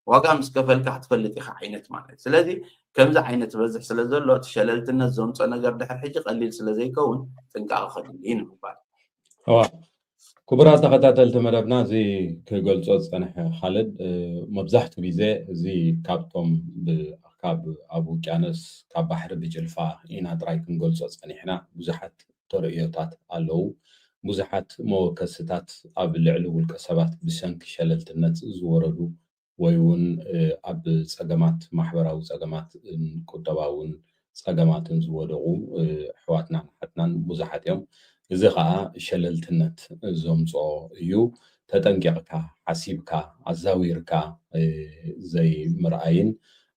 ዋጋ ምስ ከፈልካ ክትፈልጥ ኢኻ ዓይነት ማለት ስለዚ ከምዚ ዓይነት ዝበዝሕ ስለ ዘሎ እቲ ሸለልትነት ዘምፆ ነገር ድሕር ሕጂ ቀሊል ስለ ዘይከውን ጥንቃቐ ከድሊ እዩ ንምባል ክቡራት ተኸታተልቲ መደብና እዚ ክገልፆ ዝፀንሐ ካልድ መብዛሕትኡ ግዜ እዚ ካብቶም ካብ ኣብ ውቅያኖስ ካብ ባሕሪ ብጭልፋ ኢና ጥራይ ክንገልፆ ፀኒሕና ብዙሓት ተርእዮታት ኣለዉ ብዙሓት መወከስታት ኣብ ልዕሊ ውልቀ ሰባት ብሰንኪ ሸለልትነት ዝወረዱ ወይ እውን ኣብ ፀገማት ማሕበራዊ ፀገማት ቁጠባውን ፀገማትን ዝወደቁ ኣሕዋትናን ኣሓትናን ብዙሓት እዮም። እዚ ከዓ ሸለልትነት ዘምፅኦ እዩ። ተጠንቂቕካ ሓሲብካ ኣዛዊርካ ዘይምርኣይን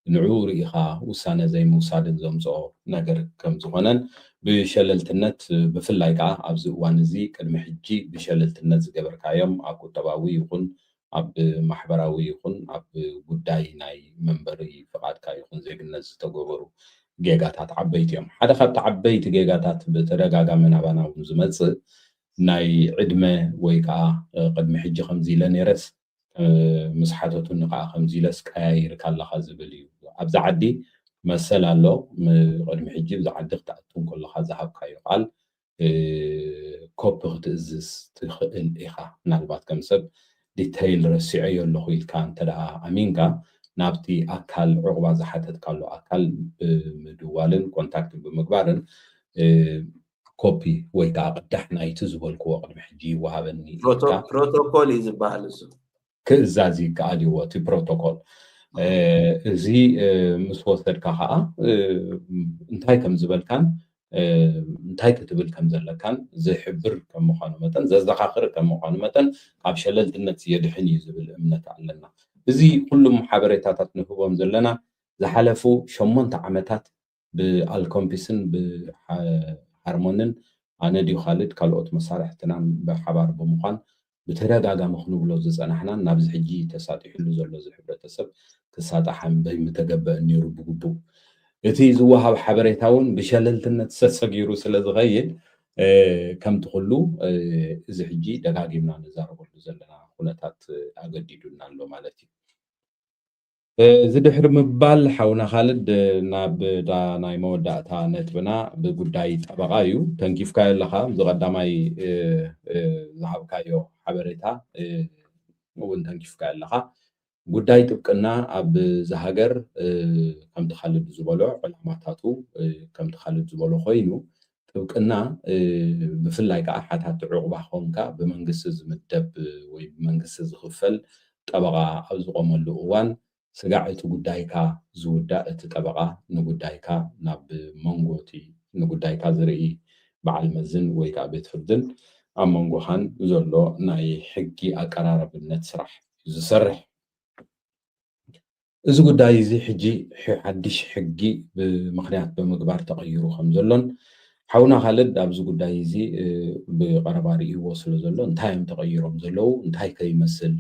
ንዕኡ ርኢኻ ውሳነ ዘይምውሳድን ዘምፅኦ ነገር ከም ዝኾነን ብሸለልትነት ብፍላይ ከዓ ኣብዚ እዋን እዚ ቅድሚ ሕጂ ብሸለልትነት ዝገበርካዮም ኣብ ቁጠባዊ ይኹን ኣብ ማሕበራዊ ይኹን ኣብ ጉዳይ ናይ መንበሪ ፍቓድካ ይኹን ዜግነት ዝተገበሩ ጌጋታት ዓበይቲ እዮም። ሓደ ካብቲ ዓበይቲ ጌጋታት ብተደጋጋሚ ናባና እውን ዝመፅእ ናይ ዕድመ ወይ ከዓ ቅድሚ ሕጂ ከምዚ ኢለ ነይረስ ምስ ሓተቱኒ ከዓ ከምዚ ኢለስ ቀያይርካ ኣለካ ዝብል እዩ። ኣብዚ ዓዲ መሰል ኣሎ። ቅድሚ ሕጂ ብዚ ዓዲ ክትኣቱ እንከለካ ዝሃብካዮ ቃል ኮፒ ክትእዝዝ ትኽእል ኢኻ። ምናልባት ከም ሰብ ዲተይል ረሲዐዮ ኣለኹ ኢልካ እንተ ደኣ ኣሚንካ ናብቲ ኣካል ዕቑባ ዝሓተትካሉ ኣካል ብምድዋልን ኮንታክት ብምግባርን ኮፒ ወይ ከዓ ቅዳሕ ናይቲ ዝበልክዎ ቅድሚ ሕጂ ይወሃበኒ ኢልካ ፕሮቶኮል እዩ ዝበሃል እሱ። ክእዛዝ ይከኣል እዩ እቲ ፕሮቶኮል። እዚ ምስ ወሰድካ ከዓ እንታይ ከም ዝበልካን እንታይ ክትብል ከም ዘለካን ዝሕብር ከም ምዃኑ መጠን ዘዘኻኽር ከም ምዃኑ መጠን ካብ ሸለልትነት የድሕን እዩ ዝብል እምነት ኣለና። እዚ ኩሉም ሓበሬታታት ንህቦም ዘለና ዝሓለፉ ሸሞንተ ዓመታት ብኣልኮምፒስን ብሃርሞንን ኣነ ድዩ ካልድ ካልኦት መሳርሕትናን ብሓባር ብምዃን ብተደጋጋሚ ክንብሎ ዝፀናሕናን ናብዚ ሕጂ ተሳጢሕሉ ዘሎ እዚ ሕብረተሰብ ክሳጣሕ እምበይ ምተገበአ ነይሩ ብግቡእ። እቲ ዝወሃብ ሓበሬታ እውን ብሸለልትነት ሰሰጊሩ ስለ ዝኸይድ ከምቲ ኩሉ እዚ ሕጂ ደጋጊምና ንዛረበሉ ዘለና ኩነታት ኣገዲዱና ኣሎ ማለት እዩ። እዚ ድሕሪ ምባል ሓውና ካልድ ናብ ናይ መወዳእታ ነጥብና ብጉዳይ ጠበቃ እዩ። ተንኪፍካዮ ኣለካ። እዚ ቀዳማይ ዝሃብካዮ ሓበሬታ እውን ተንኪፍካዮ ኣለካ። ጉዳይ ጥብቅና ኣብዚ ሃገር ከምቲ ካልድ ዝበሎ ዕላማታቱ ከምቲ ካልድ ዝበሎ ኮይኑ ጥብቅና ብፍላይ ከዓ ሓታቲ ዕቑባ ኮንካ ብመንግስቲ ዝምደብ ወይ ብመንግስቲ ዝኽፈል ጠበቃ ኣብ ዝቆመሉ እዋን ስጋዕ እቲ ጉዳይካ ዝውዳእ እቲ ጠበቃ ንጉዳይካ ናብ መንጎ እቲ ንጉዳይካ ዝርኢ በዓል መዝን ወይ ከዓ ቤት ፍርድን ኣብ መንጎኻን ዘሎ ናይ ሕጊ ኣቀራረብነት ስራሕ እዩ ዝሰርሕ። እዚ ጉዳይ እዚ ሕጂ ሓድሽ ሕጊ ብምኽንያት ብምግባር ተቐይሩ ከም ዘሎን ሓውና ካልድ ኣብዚ ጉዳይ እዚ ብቐረባ ርእይዎ ስለ ዘሎ እንታይ እዮም ተቐይሮም ዘለዉ እንታይ ከይመስል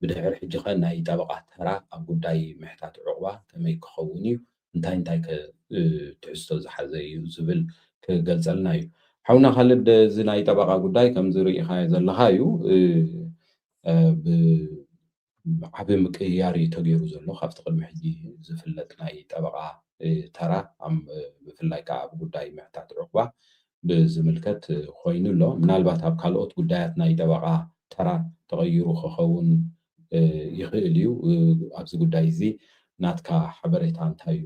ብድሕር ሕጂ ከ ናይ ጠበቓ ተራ ኣብ ጉዳይ ምሕታት ዕቑባ ከመይ ክኸውን እዩ እንታይ እንታይ ከ ትሕዝቶ ዝሓዘ እዩ ዝብል ክገልጸልና እዩ። ሓውና ካልድ እዚ ናይ ጠበቓ ጉዳይ ከምዚ ርኢኻዮ ዘለኻ እዩ። ዓቢ ምቅይያር እዩ ተገይሩ ዘሎ ካብቲ ቅድሚ ሕጂ ዝፍለጥ ናይ ጠበቃ ተራ ብፍላይ ከዓ ኣብ ጉዳይ ምሕታት ዕቁባ ብዝምልከት ኮይኑ ኣሎ። ምናልባት ኣብ ካልኦት ጉዳያት ናይ ጠበቃ ተራ ተቀይሩ ክኸውን ይኽእል እዩ። ኣብዚ ጉዳይ እዚ ናትካ ሓበሬታ እንታይ እዩ?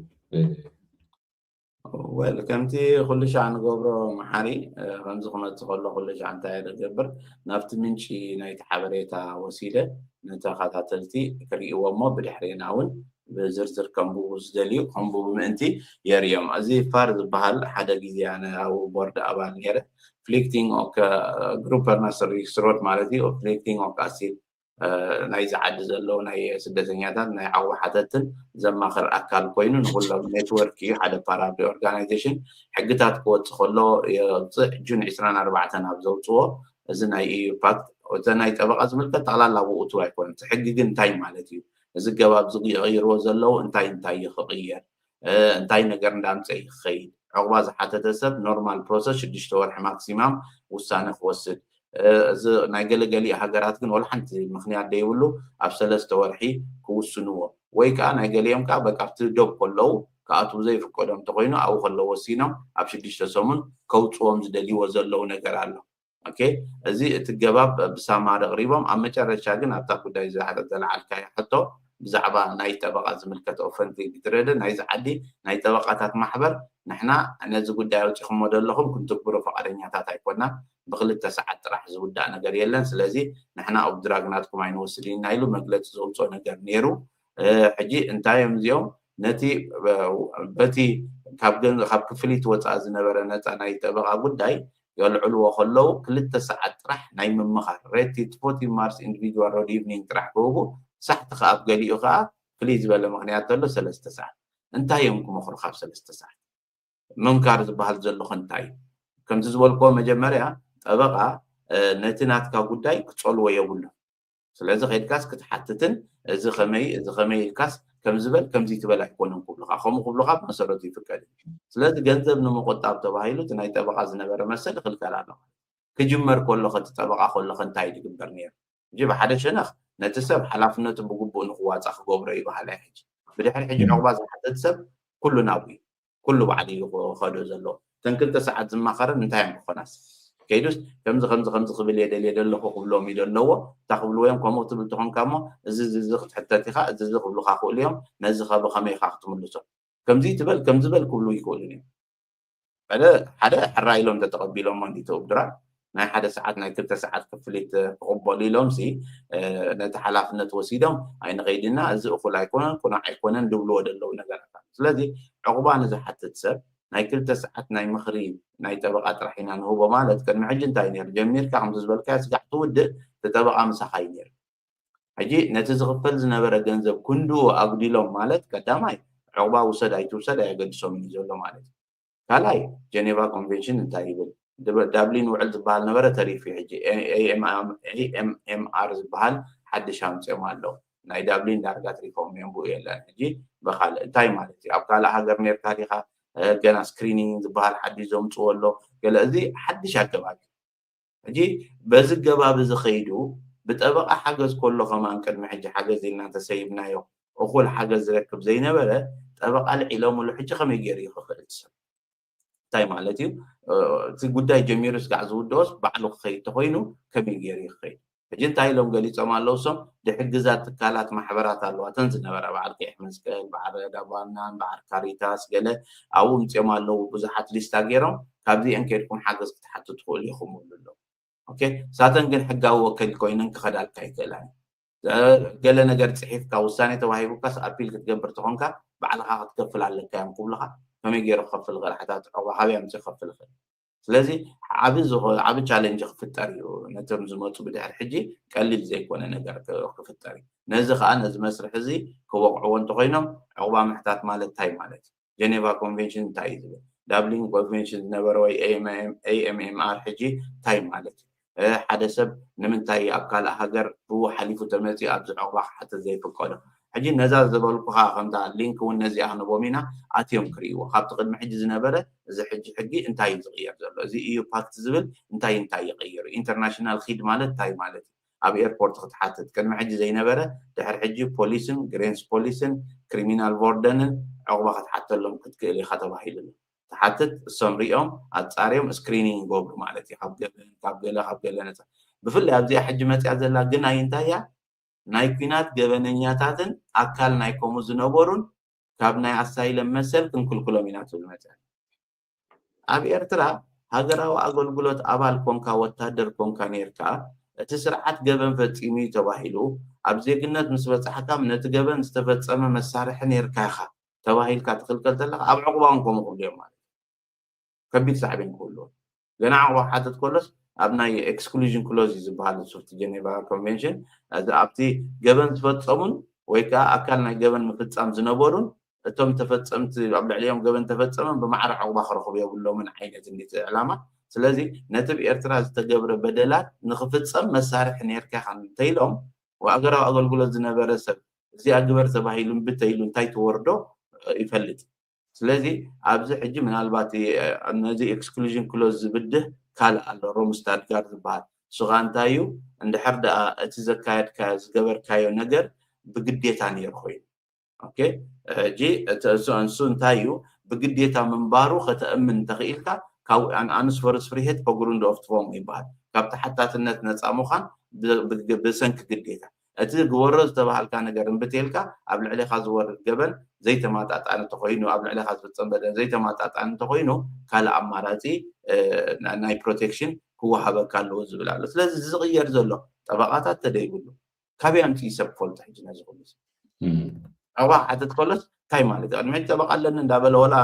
ወል ከምቲ ኩሉ ሻዕ ንገብሮ መሓሪ ከምዚ ክመፅእ ከሎ ኩሉ ሻዕ እንታይ ዝገብር ናብቲ ምንጪ ናይቲ ሓበሬታ ወሲደ ንተኸታተልቲ ክርእይዎ እሞ ብድሕሬና እውን ብዝርዝር ከንብቡ ዝደልዩ ከንብቡ ምእንቲ የርእዮም። እዚ ፋር ዝበሃል ሓደ ግዜ ኣነ ኣብ ቦርድ ኣባል ነይረ ፍሊክቲንግ ኦክ ግሩፐር ናስር ሪክስሮድ ማለት እዩ ፍሊክቲንግ ኦክ ኣሲድ ናይዚ ዓዲ ዘለዉ ናይ ስደተኛታት ናይ ዓቕቢ ሓተትን ዘማኽር ኣካል ኮይኑ ንኩሎም ኔትወርክ እዩ ሓደ ፓራፕሊ ኦርጋናይዜሽን ሕግታት ክወፅእ ከሎ የውፅእ ጁን ዕስራን ኣርባዕተን ኣብ ዘውፅዎ እዚ ናይ ኢዩ ፓክት እቲ ናይ ጠበቃ ዝምልከት ጠቕላላ ብኡ እቱ ኣይኮነ እቲ ሕጊ ግን እንታይ ማለት እዩ እዚ ገባብ ዝቕይርዎ ዘለዉ እንታይ እንታይ ክቕየር እንታይ ነገር እንዳምፀ ይኸይድ ዕቑባ ዝሓተተ ሰብ ኖርማል ፕሮሰስ ሽዱሽተ ወርሒ ማክሲማም ውሳነ ክወስድ እዚ ናይ ገለገሊኡ ሃገራት ግን ወላ ሓንቲ ምክንያት ደይብሉ ኣብ ሰለስተ ወርሒ ክውስንዎ ወይ ከዓ ናይ ገሊኦም ከዓ በቃ ኣብቲ ዶብ ከለዉ ክኣትዉ ዘይፍቀዶም እንተኮይኑ ኣብኡ ከለዉ ወሲኖም ኣብ ሽዱሽተ ሰሙን ከውፅዎም ዝደልይዎ ዘለዉ ነገር ኣሎ ኦኬ እዚ እቲ ገባብ ብሳማሪ ኣቕሪቦም ኣብ መጨረሻ ግን ኣብታ ጉዳይ ዝሓጠጥ ዘለዓልካዮ ሕቶ ብዛዕባ ናይ ጠበቃ ዝምልከት ኦፈንቲንግ ትረደ ናይዚ ዓዲ ናይ ጠበቃታት ማሕበር ንሕና ነዚ ጉዳይ ኣውፂኹሞ ዘለኹም ክንትግብሮ ፈቃደኛታት ኣይኮናን ብክልተ ሰዓት ጥራሕ ዝውዳእ ነገር የለን ስለዚ ንሕና ኣብ ድራግ ናትኩም ኣይንወስድ ኢና ኢሉ መግለፂ ዘውፅኦ ነገር ነይሩ ሕጂ እንታይ እዮም እዚኦም ነቲ በቲ ካብ ክፍሊት ወፃኢ ዝነበረ ነፃ ናይ ጠበቃ ጉዳይ የልዕልዎ ከለዉ ክልተ ሰዓት ጥራሕ ናይ ምምኻር ሬቲ ፎርቲ ማርስ ኢንዲቪድዋል ሮድ ኢቭኒንግ ጥራሕ ክህቡ ሳሕቲ ከኣብ ገሊኡ ከዓ ፍልይ ዝበለ ምክንያት ተሎ ሰለስተ ሰዓት እንታይ እዮም ክመኽሩ ካብ ሰለስተ ሰዓት ምምካር ዝበሃል ዘለኹ እንታይ እዩ ከምዚ ዝበልክዎ መጀመርያ ጠበቃ ነቲ ናትካ ጉዳይ ክፀልዎ የብሉ ስለዚ ከድካስ ክትሓትትን እዚ ከመይ እዚ ከመይ ኢልካስ ከምዝበል ከምዚ ትበል ኣይኮነን ክብሉካ ከምኡ ክብሉካ መሰረቱ ይፍቀድ ስለዚ ገንዘብ ንምቁጣብ ተባሂሉ እቲ ናይ ጠበቃ ዝነበረ መሰል ይክልከል ኣሎ ክጅመር ከሎ ከቲ ጠበቓ ከሎ እንታይ ዝግበር ነይሩ? ሕጂ ብሓደ ሸነኽ ነቲ ሰብ ሓላፍነቱ ብግቡእ ንክዋፃእ ክገብሮ ይበሃል። ሕጂ ብድሕሪ ሕጂ ዕቑባ ዝሓተት ሰብ ኩሉ ናብኡ እዩ፣ ኩሉ ባዕሉ እዩ ክኸዶ ዘለዎ። እተን ክልተ ሰዓት ዝማኸረን እንታይ እዮም ክኾናስ? ከይዱስ ከምዚ ከምዚ ከምዚ ክብል እየ ደልየ ዘለኹ ክብሎም እዩ ዘለዎ። እታ ክብልዎ እዮም። ከምኡ ትብል ትኾንካ እሞ እዚ እዚ እዚ ክትሕተት ኢኻ፣ እዚ እዚ ክብሉኻ ክእሉ እዮም። ነዚ ከ ብኸመይ ኢኻ ክትምልሶ? ከምዚ ትበል ከምዚ በል ክብሉ ይክእሉን እዮም። ሓደ ሓደ ሕራ ኢሎም ተተቐቢሎሞ እንዲተው ድራ ናይ ሓደ ሰዓት ናይ ክልተ ሰዓት ክፍሊት ክቕበሉ ኢሎም ሲ ነቲ ሓላፍነት ወሲዶም ኣይንኸይድና፣ እዚ እኹል ኣይኮነን፣ ቁኑዕ ኣይኮነን ድብልዎ ደለዉ ነገራት ኣሎ። ስለዚ ዕቑባ ንዝሓትት ሰብ ናይ ክልተ ሰዓት ናይ ምኽሪ ናይ ጠበቓ ጥራሕ ኢና ንህቦ ማለት ቅድሚ ሕጂ እንታይ ነይሩ? ጀሚርካ ከምዚ ዝበልካዮ ስጋዕ ትውድእ እቲ ጠበቓ ምሳኻ እዩ ነይሩ። ሕጂ ነቲ ዝኽፈል ዝነበረ ገንዘብ ክንድኡ ኣጉዲሎም ማለት ቀዳማይ ዕቑባ ውሰድ ኣይትውሰድ ኣየገድሶምን እዩ ዘሎ ማለት እዩ። ካልኣይ ጀኔቫ ኮንቬንሽን እንታይ ይብል? ዳብሊን ውዕል ዝበሃል ነበረ ተሪፉ እዩ። ሕጂ ኤምኤምኣር ዝበሃል ሓድሽ ኣምፅኦም ኣለዉ። ናይ ዳብሊን ዳርጋ ትሪፎም እዮም ብኡ የለን። ሕጂ ብካልእ እንታይ ማለት እዩ? ኣብ ካልእ ሃገር ነርካ ዲኻ? ገና ስክሪኒንግ ዝበሃል ሓድሽ ዘምፅዎ ኣሎ። ገለ እዚ ሓድሽ ኣገባብ እዩ። ሕጂ በዚ ገባብ እዚ ከይዱ ብጠበቓ ሓገዝ ከሎ ከማን ቅድሚ ሕጂ ሓገዝ ኢልና እንተሰይብናዮ እኹል ሓገዝ ዝረክብ ዘይነበረ ጠበቓ ልዒሎምሉ ሕጂ ከመይ ገይሩ ይኽኽእል ሰብ? እንታይ ማለት እዩ? እቲ ጉዳይ ጀሚሩ ስጋዕ ዝውደኦስ ባዕሉ ክኸይድ ተኮይኑ ከመይ ገይሩ ይኽኸይድ? ሕጂ እንታይ ኢሎም ገሊፆም ኣለዉ? እሶም ድሕግዛት ትካላት ማሕበራት ኣለዋ፣ እተን ዝነበራ በዓል ቀይሕ መስቀል፣ በዓል ረዳ ባናን፣ በዓል ካሪታስ ገለ ኣብኡ ምፅኦም ኣለዉ። ብዙሓት ሊስታ ገይሮም ካብዚአን ከይድኩም ሓገዝ ክትሓቱ ትኽእሉ ኢኹም ይብሉ ኣለዉ። ኦኬ፣ ሳተን ግን ሕጋዊ ወከል ኮይነን ክኸዳልካ ይክእላን። ገለ ነገር ፅሒፍካ ውሳኔ ተዋሂቡካስ ኣፒል ክትገብር ተኾንካ ባዕልኻ ክትከፍል ኣለካ እዮም ክብሉኻ። ከመይ ገይሩ ክኸፍል ይኽእል? ሓታት ዕቑባ ካበይ ኣምፅኡ ክኸፍል ይኽእል? ስለዚ ዓቢ ዝኾ ዓቢ ቻሌንጅ ክፍጠር እዩ። ነቶም ዝመፁ ብድሕሪ ሕጂ ቀሊል ዘይኮነ ነገር ክፍጠር እዩ። ነዚ ከዓ ነዚ መስርሕ እዚ ክወቕዕዎ እንተኮይኖም ዕቑባ ምሕታት ማለት እንታይ ማለት እዩ? ጀኔቫ ኮንቬንሽን እንታይ እዩ ዝብል? ዳብሊን ኮንቬንሽን ዝነበረ ወይ ኤምኤምኣር ሕጂ እንታይ ማለት እዩ? ሓደ ሰብ ንምንታይ ኣብ ካልእ ሃገር ብኡ ሓሊፉ ተመፂኡ ኣብዚ ዕቑባ ክሓትት ዘይፍቀዶ? ሕጂ ነዛ ዝበልኩኻ ከምታ ሊንክ እውን ነዚኣ ክንቦም ኢና ኣትዮም ክርእይዎ። ካብቲ ቅድሚ ሕጂ ዝነበረ እዚ ሕጂ ሕጊ እንታይ እዩ ዝቕየር ዘሎ? እዚ ኢዩ ፓክት ዝብል እንታይ እንታይ ይቕይር? ኢንተርናሽናል ኪድ ማለት እንታይ ማለት እዩ? ኣብ ኤርፖርት ክትሓትት ቅድሚ ሕጂ ዘይነበረ ድሕሪ ሕጂ ፖሊስን ግሬንስ ፖሊስን ክሪሚናል ቮርደንን ዕቑባ ክትሓተሎም ክትክእል ኢኻ ተባሂሉ ኣሎ። ትሓትት እሶም ሪኦም ኣፃርዮም ስክሪኒንግ ይገብሩ ማለት እዩ። ካብ ገበን ካብ ገለ ካብ ገለ ነፃ ብፍላይ ኣብዚኣ ሕጂ መፅያ ዘላ ግናይ እንታይ እያ? ናይ ኲናት ገበነኛታትን ኣካል ናይ ከምኡ ዝነበሩን ካብ ናይ ኣሳይለም መሰል ክንክልክሎም ኢና ትብል መፅያ። ኣብ ኤርትራ ሃገራዊ ኣገልግሎት ኣባል ኮንካ ወታደር ኮንካ ነርካ እቲ ስርዓት ገበን ፈፂሙ እዩ ተባሂሉ ኣብ ዜግነት ምስ በፃሕካ ነቲ ገበን ዝተፈፀመ መሳርሒ ነርካ ኢኻ ተባሂልካ ትኽልከል ተለካ ኣብ ዕቑባ እውን ከምኡ ክብሉ እዮም ማለት እዩ። ከቢድ ሳዕቤን ክህልዎ ገና ዕቑባ ክሓትት ከሎስ ኣብ ናይ ኤክስክሉዥን ክሎዝ እዩ ዝበሃል ሶፍት ጀኔቫ ኮንቬንሽን እዚ ኣብቲ ገበን ዝፈፀሙን ወይ ከዓ ኣካል ናይ ገበን ምፍፃም ዝነበሩን እቶም ተፈፀምቲ ኣብ ልዕሊኦም ገበን ተፈፀመን ብማዕረ ዕቑባ ክረኽቡ የብሎምን ዓይነት እንዲቲ ዕላማ። ስለዚ ነቲ ብኤርትራ ዝተገብረ በደላት ንክፍፀም መሳርሒ ነርካ ኢኻ እንተኢሎም ሃገራዊ ኣገልግሎት ዝነበረ ሰብ እዚኣ ግበር ተባሂሉ እምቢ ተኢሉ እንታይ ትወርዶ ይፈልጥ። ስለዚ ኣብዚ ሕጂ ምናልባት ነዚ ኤክስክሉዥን ክሎዝ ዝብድህ ካልእ ኣሎ ሮምስታድ ጋር ዝበሃል እሱ ከዓ እንታይ እዩ እንድሕር ደኣ እቲ ዘካየድካ ዝገበርካዮ ነገር ብግዴታ ነይሩ ኮይኑ ሕጂ እሱ እንታይ እዩ ብግዴታ ምንባሩ ከተእምን እንተኽኢልካ ካብ ኣንስፈርስ ፍሪሄት ፖግሩንድ ኦፍ ትፎንግ ይበሃል ካብ ተሓታትነት ነፃ ምዃን ብሰንኪ ግዴታ እቲ ግበሮ ዝተባሃልካ ነገር እምብተልካ ኣብ ልዕሌኻ ዝወርድ ገበን ዘይተማጣጣኒ ተኮይኑ ኣብ ልዕሌኻ ዝፍፀም በደል ዘይተማጣጣኒ ተኮይኑ ካልእ ኣማራፂ ናይ ፕሮቴክሽን ክወሃበካ ኣለዎ ዝብል ኣሎ ስለዚ ዝቕየር ዘሎ ጠበቓታት ተደይብሉ ካበይ ኣምፅኡ ሰብ ክፈልጦ ሕጂ ነዚ ኩሉ ጠበቓ ክሓትት ከሎስ እንታይ ማለት እዩ ቅድሚ ሕጂ ጠበቓ ኣለኒ እንዳበለ ወላ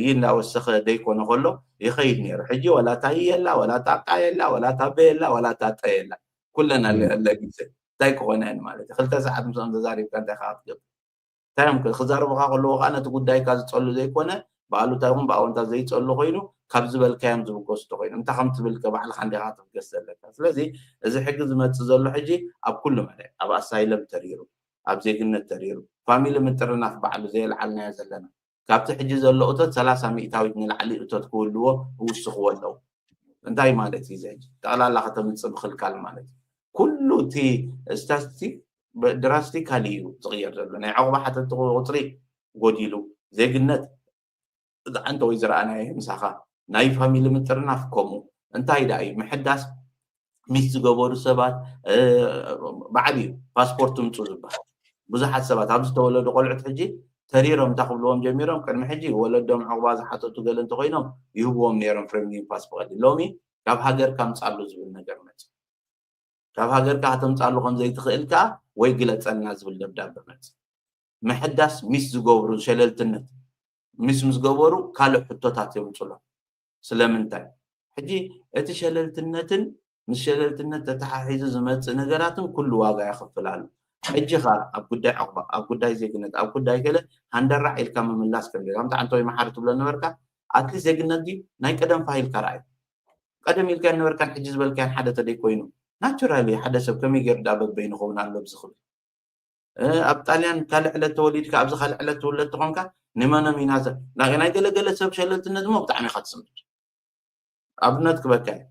ይህ እንዳወሰኸ ደይኮነ ከሎ ይኸይድ ነይሩ ሕጂ ወላ ታይ የላ ወላ ጣቃ የላ ወላ ታበ የላ ወላ ታጠ የላ ኩለን ኣለጊሰ እንታይ ክኾነ እየን ማለት እዩ ክልተ ሰዓት ምስኦም ተዛሪብካ እንታይ ከዓ ክትገብር እንታይ እዮም ክዛረቡካ ከለዉ ከዓ ነቲ ጉዳይካ ዝፀሉ ዘይኮነ ብኣሉታ ይኹን ብኣወንታ ዘይፀሉ ኮይኑ ካብ ዝበልካዮም ዝብገሱ ተኮይኖም እንታይ ከም ትብል ባዕልካ እንዲካ ትብገስ ዘለካ ስለዚ እዚ ሕጊ ዝመፅእ ዘሎ ሕጂ ኣብ ኩሉ መለ ኣብ ኣሳይለም ተሪሩ ኣብ ዜግነት ተሪሩ ፋሚሊ ምጥርናፍ ባዕሉ ዘየልዓልናዮ ዘለና ካብቲ ሕጂ ዘሎ እቶት ሰላሳ ሚእታዊት ንላዕሊ እቶት ክህልዎ ክውስኽዎ ኣለዉ እንታይ ማለት እዩ? ዘ ጠቕላላ ከተምፅእ ምኽልካል ማለት እዩ። ኩሉ እቲ ስታስቲክ ድራስቲካሊ እዩ ዝቕየር ዘሎ። ናይ ዕቑባ ሓተቲ ቁፅሪ ጎዲሉ፣ ዜግነት ዝዓንተ ወይ ዝረኣናዮ ምሳኻ፣ ናይ ፋሚሊ ምጥርናፍ ከምኡ። እንታይ ደኣ እዩ ምሕዳስ? ሚስ ዝገበሩ ሰባት በዓል እዩ ፓስፖርት ምፁ ዝበሃል። ብዙሓት ሰባት ኣብ ዝተወለዱ ቆልዑት ሕጂ ተሪሮም እንታይ ክብልዎም ጀሚሮም? ቅድሚ ሕጂ ወለዶም ዕቑባ ዝሓተቱ ገለ እንተኮይኖም ይህብዎም ነይሮም ፍሬምሊን ፓስ ብቐሊል። ሎሚ ካብ ሃገርካ ምፃሉ ዝብል ነገር መፅ። ካብ ሃገርካ ከተምፃሉ ከም ዘይትኽእል ከዓ ወይ ግለፀልና ዝብል ደብዳበ መፅ። ምሕዳስ ሚስ ዝገብሩ ሸለልትነት ሚስ ምስ ገበሩ ካልእ ሕቶታት የምፅሎም። ስለምንታይ? ሕጂ እቲ ሸለልትነትን ምስ ሸለልትነት ተተሓሒዙ ዝመፅእ ነገራትን ኩሉ ዋጋ የኽፍል ኣሎ። ሕጂ ኸ ኣብ ጉዳይ ዕቑባ፣ ኣብ ጉዳይ ዜግነት፣ ኣብ ጉዳይ ገለ ሃንደራዕ ኢልካ ምምላስ ከም ከምቲ ዓንተወይ መሓሪ ትብሎ ነበርካ። ኣትሊስት ዜግነት ድዩ ናይ ቀደም ፋይልካ ረኣዩ። ቀደም ኢልካዮ ነበርካን ሕጂ ዝበልካዮን ሓደ ተደይ ኮይኑ ናቹራሊ ሓደ ሰብ ከመይ ገይሩ ዳ በበይኑ ክኸውን ኣሎ ብዝኽብል ኣብ ጣልያን ካልእ ዕለት ተወሊድካ ኣብዚ ካልእ ዕለት ትውለድ ተኾንካ ንመኖም ኢና ናይ ገለገለ ሰብ ሸለልትነት ሞ ብጣዕሚ ኢኻ ትስምድ። ኣብነት ክበካ እዩ።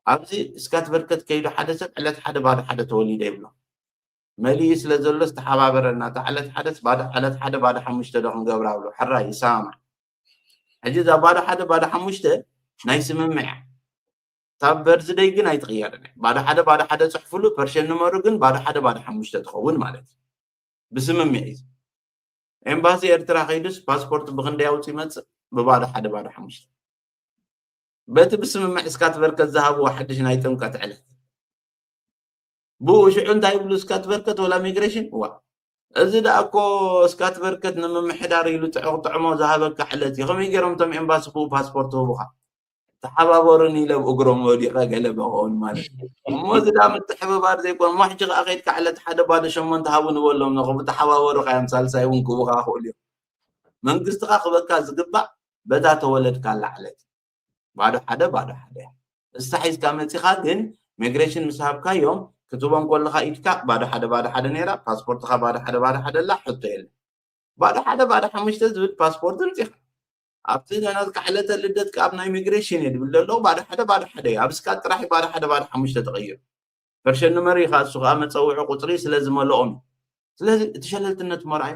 ኣብዚ እስካት በርከት ከይዱ ሓደ ሰብ ዕለት ሓደ ባዶ ሓደ ተወሊደ ይብሎ። መሊኡ ስለ ዘሎ ዝተሓባበረና እታ ዕለት ሓደ ባዶ ዕለት ሓደ ባዶ ሓሙሽተ ዶ ክንገብራ ብሎ ሕራይ ይሰማማዕ። ሕጂ እዛ ባዶ ሓደ ባዶ ሓሙሽተ ናይ ስምምዕ እያ። እታ በርዝደይ ግን ኣይትቕየርን እያ። ባዶ ሓደ ባዶ ሓደ ጽሕፍሉ ፐርሸን ንመሩ ግን ባዶ ሓደ ባዶ ሓሙሽተ ትኸውን ማለት እዩ። ብስምምዕ እዩ። ኤምባሲ ኤርትራ ከይዱስ ፓስፖርት ብክንደይ ኣውፂ ይመፅእ? ብባዶ ሓደ ባዶ ሓሙሽተ በቲ ብስምምዕ እስካት በርከት ዝሃብዎ ሓድሽ ናይ ጥምቀት ዕለት ብኡ ሽዑ እንታይ ይብሉ እስካት በርከት ወላ ሚግሬሽን ዋ እዚ ደኣ እኮ እስካት በርከት ንምምሕዳር ኢሉ ጥዑቕ ጥዕሞ ዝሃበካ ዕለት እዩ። ከመይ ገይሮም እቶም ኤምባሲ ብኡ ፓስፖርት ህቡኻ? ተሓባበሩኒ ኢለ እግሮም ወዲቐ ገለ ብኣውን ማለት እዩ። እሞ እዚ ደኣ ምትሕብባር ዘይኮነ እሞ ሕጂ ከኣ ከይድካ ዕለት ሓደ ባዶ ሸሞንተ ሃቡ ንበሎም ነው ብተሓባበሩ ካዮም ሳልሳይ እውን ክቡኻ ክእሉ እዮም። መንግስትኻ ክበካ ዝግባእ በታ ተወለድካላ ዕለት ባዶ ሓደ ባዶ ሓደ እሳ ሒዝካ መፂኻ ግን ሚግሬሽን ምስ ሃብካዮም ክትቦም ከለኻ ኢድካ ባዶ ሓደ ባዶ ሓደ ነይራ ፓስፖርትኻ ባዶ ሓደ ባዶ ሓደ ላ ሕቶ የለ ባዶ ሓደ ባዶ ሓሙሽተ ዝብል ፓስፖርት ምፂኻ ኣብቲ ናትካ ዕለተ ልደት ካብ ናይ ሚግሬሽን እየ ድብል ዘሎ ባዶ ሓደ ባዶ ሓደ እዩ ኣብ ስካት ጥራሕ ባዶ ሓደ ባዶ ሓሙሽተ ተቐይሩ ፐርሸን ንመሪ ኢኻ እሱ ከዓ መፀውዒ ቁፅሪ ስለ ዝመልኦም እዩ ስለዚ እቲ ሸለልትነት መርኣይ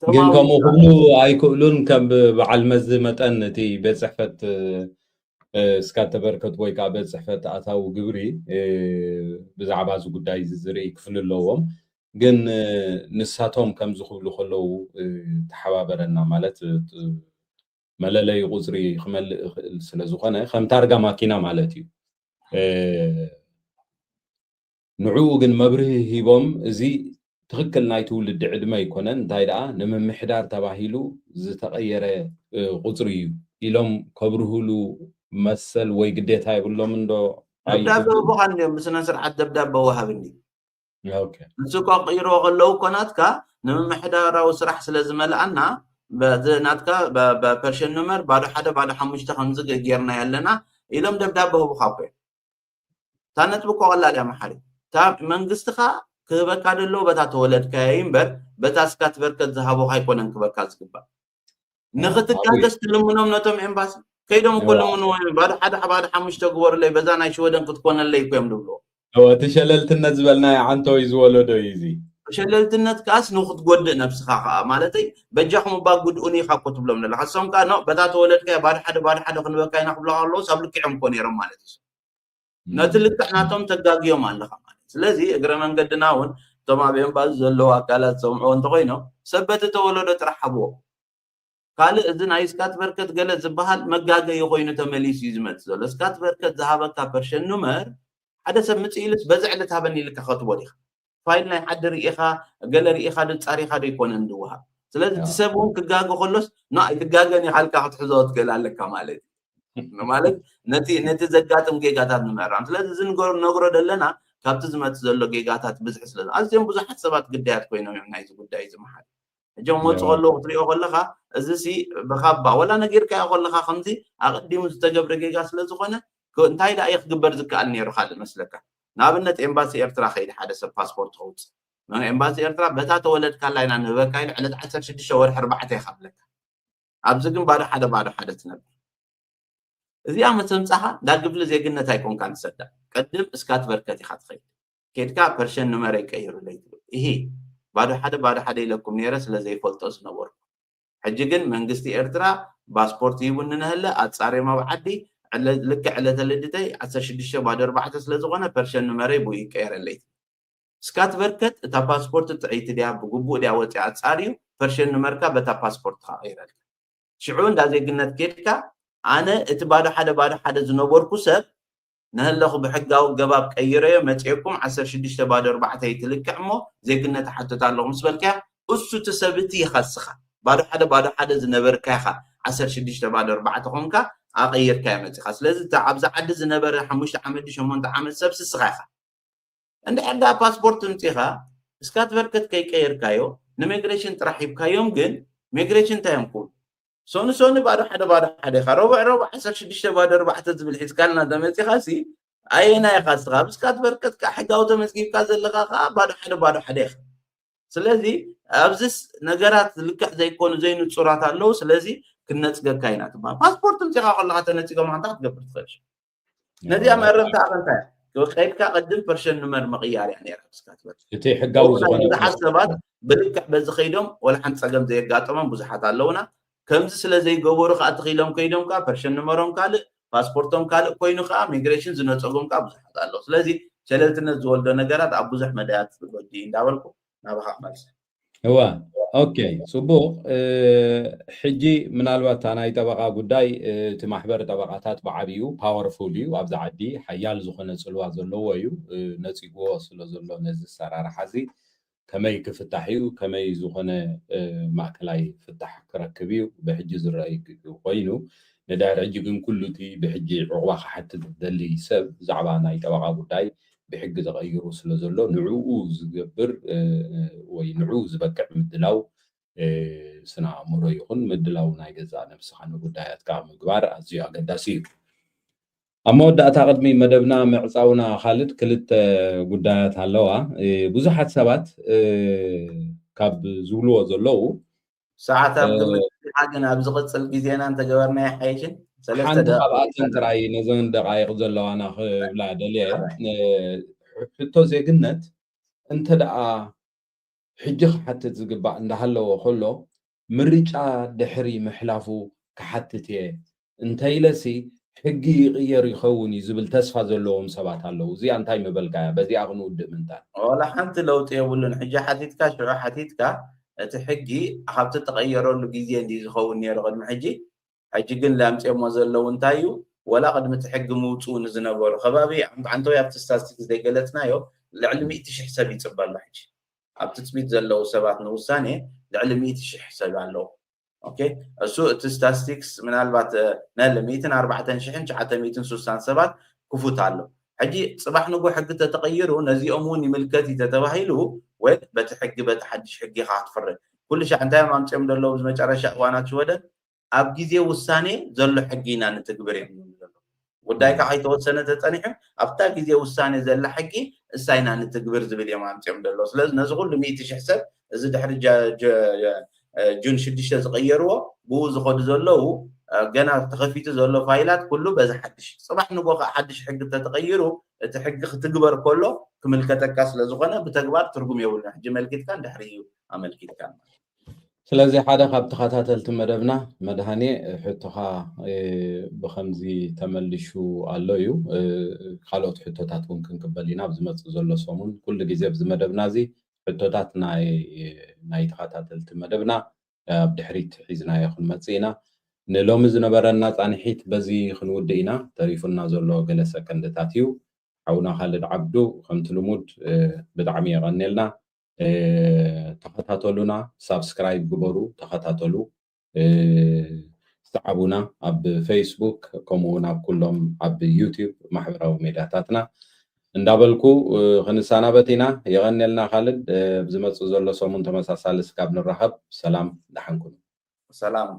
ግን ከምኡ ክብሉ ኣይክእሉን ከም በዓል መዚ መጠን እቲ ቤት ፅሕፈት እስካት በርከት ወይ ከዓ ቤት ፅሕፈት ኣታዊ ግብሪ ብዛዕባ እዚ ጉዳይ እዚ ዝርኢ ክፍሊ ኣለዎም ግን ንሳቶም ከምዚ ክብሉ ከለዉ ተሓባበረና ማለት መለለይ ቁፅሪ ክመልእ ይኽእል ስለ ዝኾነ ከም ታርጋ ማኪና ማለት እዩ ንዕኡ ግን መብርሂ ሂቦም እዚ ትኽክል ናይ ትውልዲ ዕድመ ኣይኮነን እንታይ ደኣ ንምምሕዳር ተባሂሉ ዝተቐየረ ቁፅሪ እዩ ኢሎም ከብርህሉ መሰል ወይ ግዴታ የብሎም እንዶ ደብዳበ ብኻን እዮም ብስነ ስርዓት ደብዳበ ወሃብኒ ንሱ እኳ ቅይሮ ከለዉ እኮ ናትካ ንምምሕዳራዊ ስራሕ ስለ ዝመልኣና በዚ ናትካ በፐርሽን ኑመር ባዶ ሓደ ባዶ ሓሙሽተ ከምዚ ጌርና ያለና ኢሎም ደብዳበ ህቡኻ እኮ እዮም እታ ነጥቢ እኮ ቀላል እያ መሓሪ እታ መንግስትኻ ክህበካ ደለዎ በታ ተወለድካያ እዩ እምበር በታ እስካት በርከት ዝሃቦካ ኣይኮነን ክበካ ዝግባእ ንኽትጋገስ ትልምኖም ነቶም ኤምባሲ ከይዶም እኮ ልምንዎ ባዶ ሓደ ባዶ ሓሙሽተ ግበሩለይ በዛ ናይ ሽወደን ክትኮነለይ እኮ እዮም ዝብልዎ እቲ ሸለልትነት ዝበልናዮ ዓንተወይ ዝወለዶ እዩ እዚ ሸለልትነት ከኣስ ንክትጎድእ ነብስኻ ከዓ ማለተይ በጃኹም እባ ጉድኡኒ ኢኻ እኮ ትብሎም ዘለካ እሶም ከዓ ኖ በታ ተወለድካዮ ባዶ ሓደ ባዶ ሓደ ክንበካ ኢና ክብለካ ኣለዎስ ኣብ ልክዖም እኮ ነይሮም ማለት እዩ ነቲ ልክዕ ናቶም ተጋግዮም ኣለኻ ማለት ስለዚ እግረ መንገድና እውን እቶም ኣብ ኤምባሲ ዘለዉ ኣካላት ዝሰምዕዎ እንተኮይኖም ሰብ በቲ ተወለዶ ጥራሕ ሃብዎ ካልእ እዚ ናይ ስካት በርከት ገለ ዝበሃል መጋገዪ ኮይኑ ተመሊሱ እዩ ዝመፅእ ዘሎ ስካት በርከት ዝሃበካ ፐርሸን ኑመር ሓደ ሰብ ምፅእ ኢሉስ በዚ ዕለት ሃበኒ ኢልካ ከትቦ ዲኻ ፋይል ናይ ዓዲ ርኢኻ ገለ ርኢኻ ዶ ፃሪኻ ዶ ይኮነን ዝወሃብ ስለዚ እቲ ሰብ እውን ክጋገ ከሎስ ኖ ኣይትጋገን ኢኻ ኢልካ ክትሕዞ ትክእል ኣለካ ማለት እዩ ማለት ነቲ ነቲ ዘጋጥም ጌጋታት ንምእራም ስለዚ እዚ ንገሮ ነግሮ ዘለና ካብቲ ዝመፅእ ዘሎ ጌጋታት ብዝሒ ስለ ኣዝዮም ብዙሓት ሰባት ግዳያት ኮይኖም እዮም ናይዚ ጉዳይ እዚ መሓል ሕጂ መፁ ከለዉ ክትሪኦ ከለካ እዚ ሲ ብካባ ወላ ነጊርካዮ ከለካ ከምዚ ኣቀዲሙ ዝተገብረ ጌጋ ስለ ዝኮነ እንታይ ደኣ እዩ ክግበር ዝከኣል ነይሩ ካልእ መስለካ ንኣብነት ኤምባሲ ኤርትራ ከይድ ሓደ ሰብ ፓስፖርት ከውፅእ ኤምባሲ ኤርትራ በታ ተወለድካላ ኢና ንህበካ ኢሉ ዕለት ዓሰርተ ሽዱሽተ ወርሒ ኣርባዕተ ይካብለካ ኣብዚ ግን ባዶ ሓደ ባዶ ሓደ ትነብር እዚኣ ምስ ኣምጻኻ ዳግብሊ ዜግነት ኣይኮንካን ትሰዳ። ቅድም እስካት በርከት ኢኻ ትኸይድ። ኬድካ ፐርሸን ንመረይ ቀይሩለይ ትብል። እሂ፣ ባዶ ሓደ ባዶ ሓደ ኢለኩም ነይረ ስለ ዘይፈልጦ ዝነበርኩ። ሕጂ ግን መንግስቲ ኤርትራ ፓስፖርት ሂቡኒ ነህለ ኣጻርዮም ኣብ ዓዲ ዕለ- ልክዕ ዕለተ ልድተይ ዓሰርተ ሽዱሽተ ባዶ ኣርባዕተ ስለ ዝኾነ ፐርሸን ንመረይ ብኡ ይቀየረለይ ትብል። እስካት በርከት እታ ፓስፖርት ጥዕይቲ ድያ ብግቡእ ድያ ወፂኣ ኣጻርዩ ፐርሸን ንመርካ በታ ፓስፖርት ትቐይረልካ። ሽዑ እንዳ ዜግነት ኬድካ ኣነ እቲ ባዶ ሓደ ባዶ ሓደ ዝነበርኩ ሰብ ነህለኹ ብሕጋዊ ገባብ ቀይረዮ መፅኤኩም ዓሰርተ ሽዱሽተ ባዶ ኣርባዕተ ይትልክዕ እሞ ዜግነት እሓትት ኣለኹ ምስ በልካያ እሱ እቲ ሰብ እቲ ይኸስኻ። ባዶ ሓደ ባዶ ሓደ ዝነበርካ ኢኻ ዓሰርተ ሽዱሽተ ባዶ ኣርባዕተ ኮንካ ኣቐይርካዮ መፂኻ። ስለዚ እቲ ኣብዚ ዓዲ ዝነበረ ሓሙሽተ ዓመት ድዩ ሸሞንተ ዓመት ሰብ ስስኻ ኢኻ። እንድሕር ደኣ ፓስፖርት ምፂኻ እስካት በርከት ከይቀየርካዮ ንሚግሬሽን ጥራሕ ሂብካዮም ግን ሚግሬሽን እንታይ እዮም ክብሉ ሶኒ ሶኒ ባዶ ሓደ ባዶ ሓደ ኢኻ ረቡዕ ረቡዕ ዓሰርተ ሽዱሽተ ባዶ ኣርባዕተ ዝብል ሒዝካልና ተመፂኻ ሲ ኣየና ኢኻ እስኻ ብስካት በርከት ከዓ ሕጋዊ ተመዝጊብካ ዘለኻ ከዓ ባዶ ሓደ ባዶ ሓደ ኢኻ ስለዚ ኣብዚስ ነገራት ልክዕ ዘይኮኑ ዘይንፁራት ኣለዉ ስለዚ ክነፅገካ ኢና ትበሃል ፓስፖርት ምፂኻ ከለካ ተነፂጎም ኣንታ ክትገብር ትኽእል ነዚኣ መእረምታ ኣኸንታ ከይድካ ቅድም ፐርሸን ንመር ምቕያር እያ ነይራ እስካ ትበል እቲ ሕጋዊ ዝኾነ ብዙሓት ሰባት ብልክዕ በዚ ከይዶም ወላ ሓንቲ ፀገም ዘየጋጠሞም ብዙሓት ኣለውና ከምዚ ስለ ዘይገበሩ ከዓ ትኽኢሎም ከይዶም ከዓ ፐርሸን ንመሮም ካልእ ፓስፖርቶም ካልእ ኮይኑ ከዓ ሚግሬሽን ዝነፀጎም ከዓ ብዙሓት ኣለዉ ስለዚ ሸለልትነት ዝወልዶ ነገራት ኣብ ብዙሕ መዳያት ዝጎዲ እንዳበልኩ ናባካ ክመልሰ እዋ ኦኬ ፅቡቕ ሕጂ ምናልባት እታ ናይ ጠበቓ ጉዳይ እቲ ማሕበር ጠበቓታት ብዓብዩ ፓወርፉል እዩ ኣብዚ ዓዲ ሓያል ዝኾነ ፅልዋ ዘለዎ እዩ ነፂግዎ ስለ ዘሎ ነዚ ኣሰራርሓ እዚ ከመይ ክፍታሕ እዩ ከመይ ዝኾነ ማእከላይ ፍታሕ ክረክብ እዩ ብሕጂ ዝረኣይ ኮይኑ ንዳር ሕጂ ግን ኩሉ እቲ ብሕጂ ዕቑባ ክሓትት ዝደሊ ሰብ ብዛዕባ ናይ ጠበቓ ጉዳይ ብሕጊ ተቐይሩ ስለ ዘሎ ንዕኡ ዝገብር ወይ ንዕኡ ዝበቅዕ ምድላው ስነ ኣእምሮ ይኹን ምድላው ናይ ገዛእ ነብስኻ ንጉዳያትካ ምግባር ኣዝዩ ኣገዳሲ እዩ። ኣብ መወዳእታ ቅድሚ መደብና ምዕፃውና ካልድ ክልተ ጉዳያት ኣለዋ። ብዙሓት ሰባት ካብ ዝብልዎ ዘለዉ ሰዓት ኣብ ግምት ግን ኣብ ዝቕፅል ግዜና እንተገበርና ይሓይሽን ሓንቲ ካብኣተን ጥራይ ነዘን ደቃይቕ ዘለዋና ክብላ ደልየ ሕቶ ዜግነት እንተ ደኣ ሕጂ ክሓትት ዝግባእ እንዳሃለዎ ከሎ ምርጫ ድሕሪ ምሕላፉ ክሓትት እየ እንተኢለሲ ሕጊ ይቕየር ይኸውን እዩ ዝብል ተስፋ ዘለዎም ሰባት ኣለዉ። እዚኣ እንታይ ምበልካያ? በዚኣ ክንውድእ ምንታን። ዋላ ሓንቲ ለውጢ የብሉን። ሕጂ ሓቲትካ ሽዑ ሓቲትካ እቲ ሕጊ ካብቲ ተቐየረሉ ግዜ እንዲ ዝኸውን ነይሩ ቅድሚ ሕጂ። ሕጂ ግን ላምፅኦሞ ዘለዉ እንታይ እዩ? ወላ ቅድሚ እቲ ሕጊ ምውፅኡ ንዝነበሩ ከባቢ ዓንተወይ ኣብቲ ስታስቲክስ ዘይገለፅናዮ ልዕሊ ሚእቲ ሽሕ ሰብ ይፅበ ኣሎ ሕጂ። ኣብ ትፅቢት ዘለዉ ሰባት ንውሳኔ ልዕሊ ሚእቲ ሽሕ ሰብ ኣለዉ። ኦኬ እሱ እቲ ስታስቲክስ ምናልባት ነለ ሚእትን ኣርባዕተን ሽሕን ትሽዓተ ሚእትን ስሳን ሰባት ክፉት ኣሎ። ሕጂ ፅባሕ ንጎ ሕጊ ተተቐይሩ ነዚኦም እውን ይምልከት እዩ ተተባሂሉ ወይ በቲ ሕጊ በቲ ሓድሽ ሕጊ ኢኻ ክትፍርድ። ኩሉ ሻዕ እንታይ እዮም ኣምፅኦም ዘለዉ ብዝመጨረሻ እዋናት ሽወደን ኣብ ግዜ ውሳኔ ዘሎ ሕጊ ኢና ንትግብር እዮም ዝብሉ ዘለዉ። ጉዳይካ ከይተወሰነ ተፀኒሑ ኣብታ ግዜ ውሳኔ ዘላ ሕጊ እሳ ኢና ንትግብር ዝብል እዮም ኣምፅኦም ዘለዉ። ስለዚ ነዚ ኩሉ ሚእቲ ሽሕ ሰብ እዚ ድሕሪ ጁን ሽዱሽተ ዝቐየርዎ ብኡ ዝኸዱ ዘለዉ ገና ተኸፊቱ ዘሎ ፋይላት ኩሉ በዚ ሓድሽ ፅባሕ ንጎ ከዓ ሓድሽ ሕጊ ተተቐይሩ እቲ ሕጊ ክትግበር ከሎ ክምልከተካ ስለ ዝኾነ ብተግባር ትርጉም የብሉን። ሕጂ መልኪትካ ድሕሪ እዩ ኣመልኪትካ። ስለዚ ሓደ ካብ ተኸታተልቲ መደብና መድሃኔ ሕቶኻ ብኸምዚ ተመሊሹ ኣሎ እዩ። ካልኦት ሕቶታት እውን ክንቅበል ኢና ኣብ ዝመፅእ ዘሎ ሰሙን ኩሉ ግዜ ኣብዚ መደብና እዚ ሕቶታት ናይ ናይ ተኸታተልቲ መደብና ኣብ ድሕሪት ሒዝናዮ ክንመፅእ ኢና። ንሎሚ ዝነበረና ፃንሒት በዚ ክንውድእ ኢና። ተሪፉና ዘሎ ገለ ሰከንድታት እዩ። ሓውና ካልድ ዓብዱ ከምቲ ልሙድ ብጣዕሚ የቐንየልና። ተኸታተሉና፣ ሳብስክራይብ ግበሩ፣ ተኸታተሉ፣ ሰዓቡና ኣብ ፌስቡክ ከምኡ እውን ኣብ ኩሎም ኣብ ዩቲዩብ ማሕበራዊ ሜድያታትና እንዳበልኩ ክንሰናበት ኢና። የቐንየልና ካልድ። ብዝመፅእ ዘሎ ሰሙን ተመሳሳሊ ስጋብ ንራኸብ ሰላም ደሓን ኩኑ። ሰላም።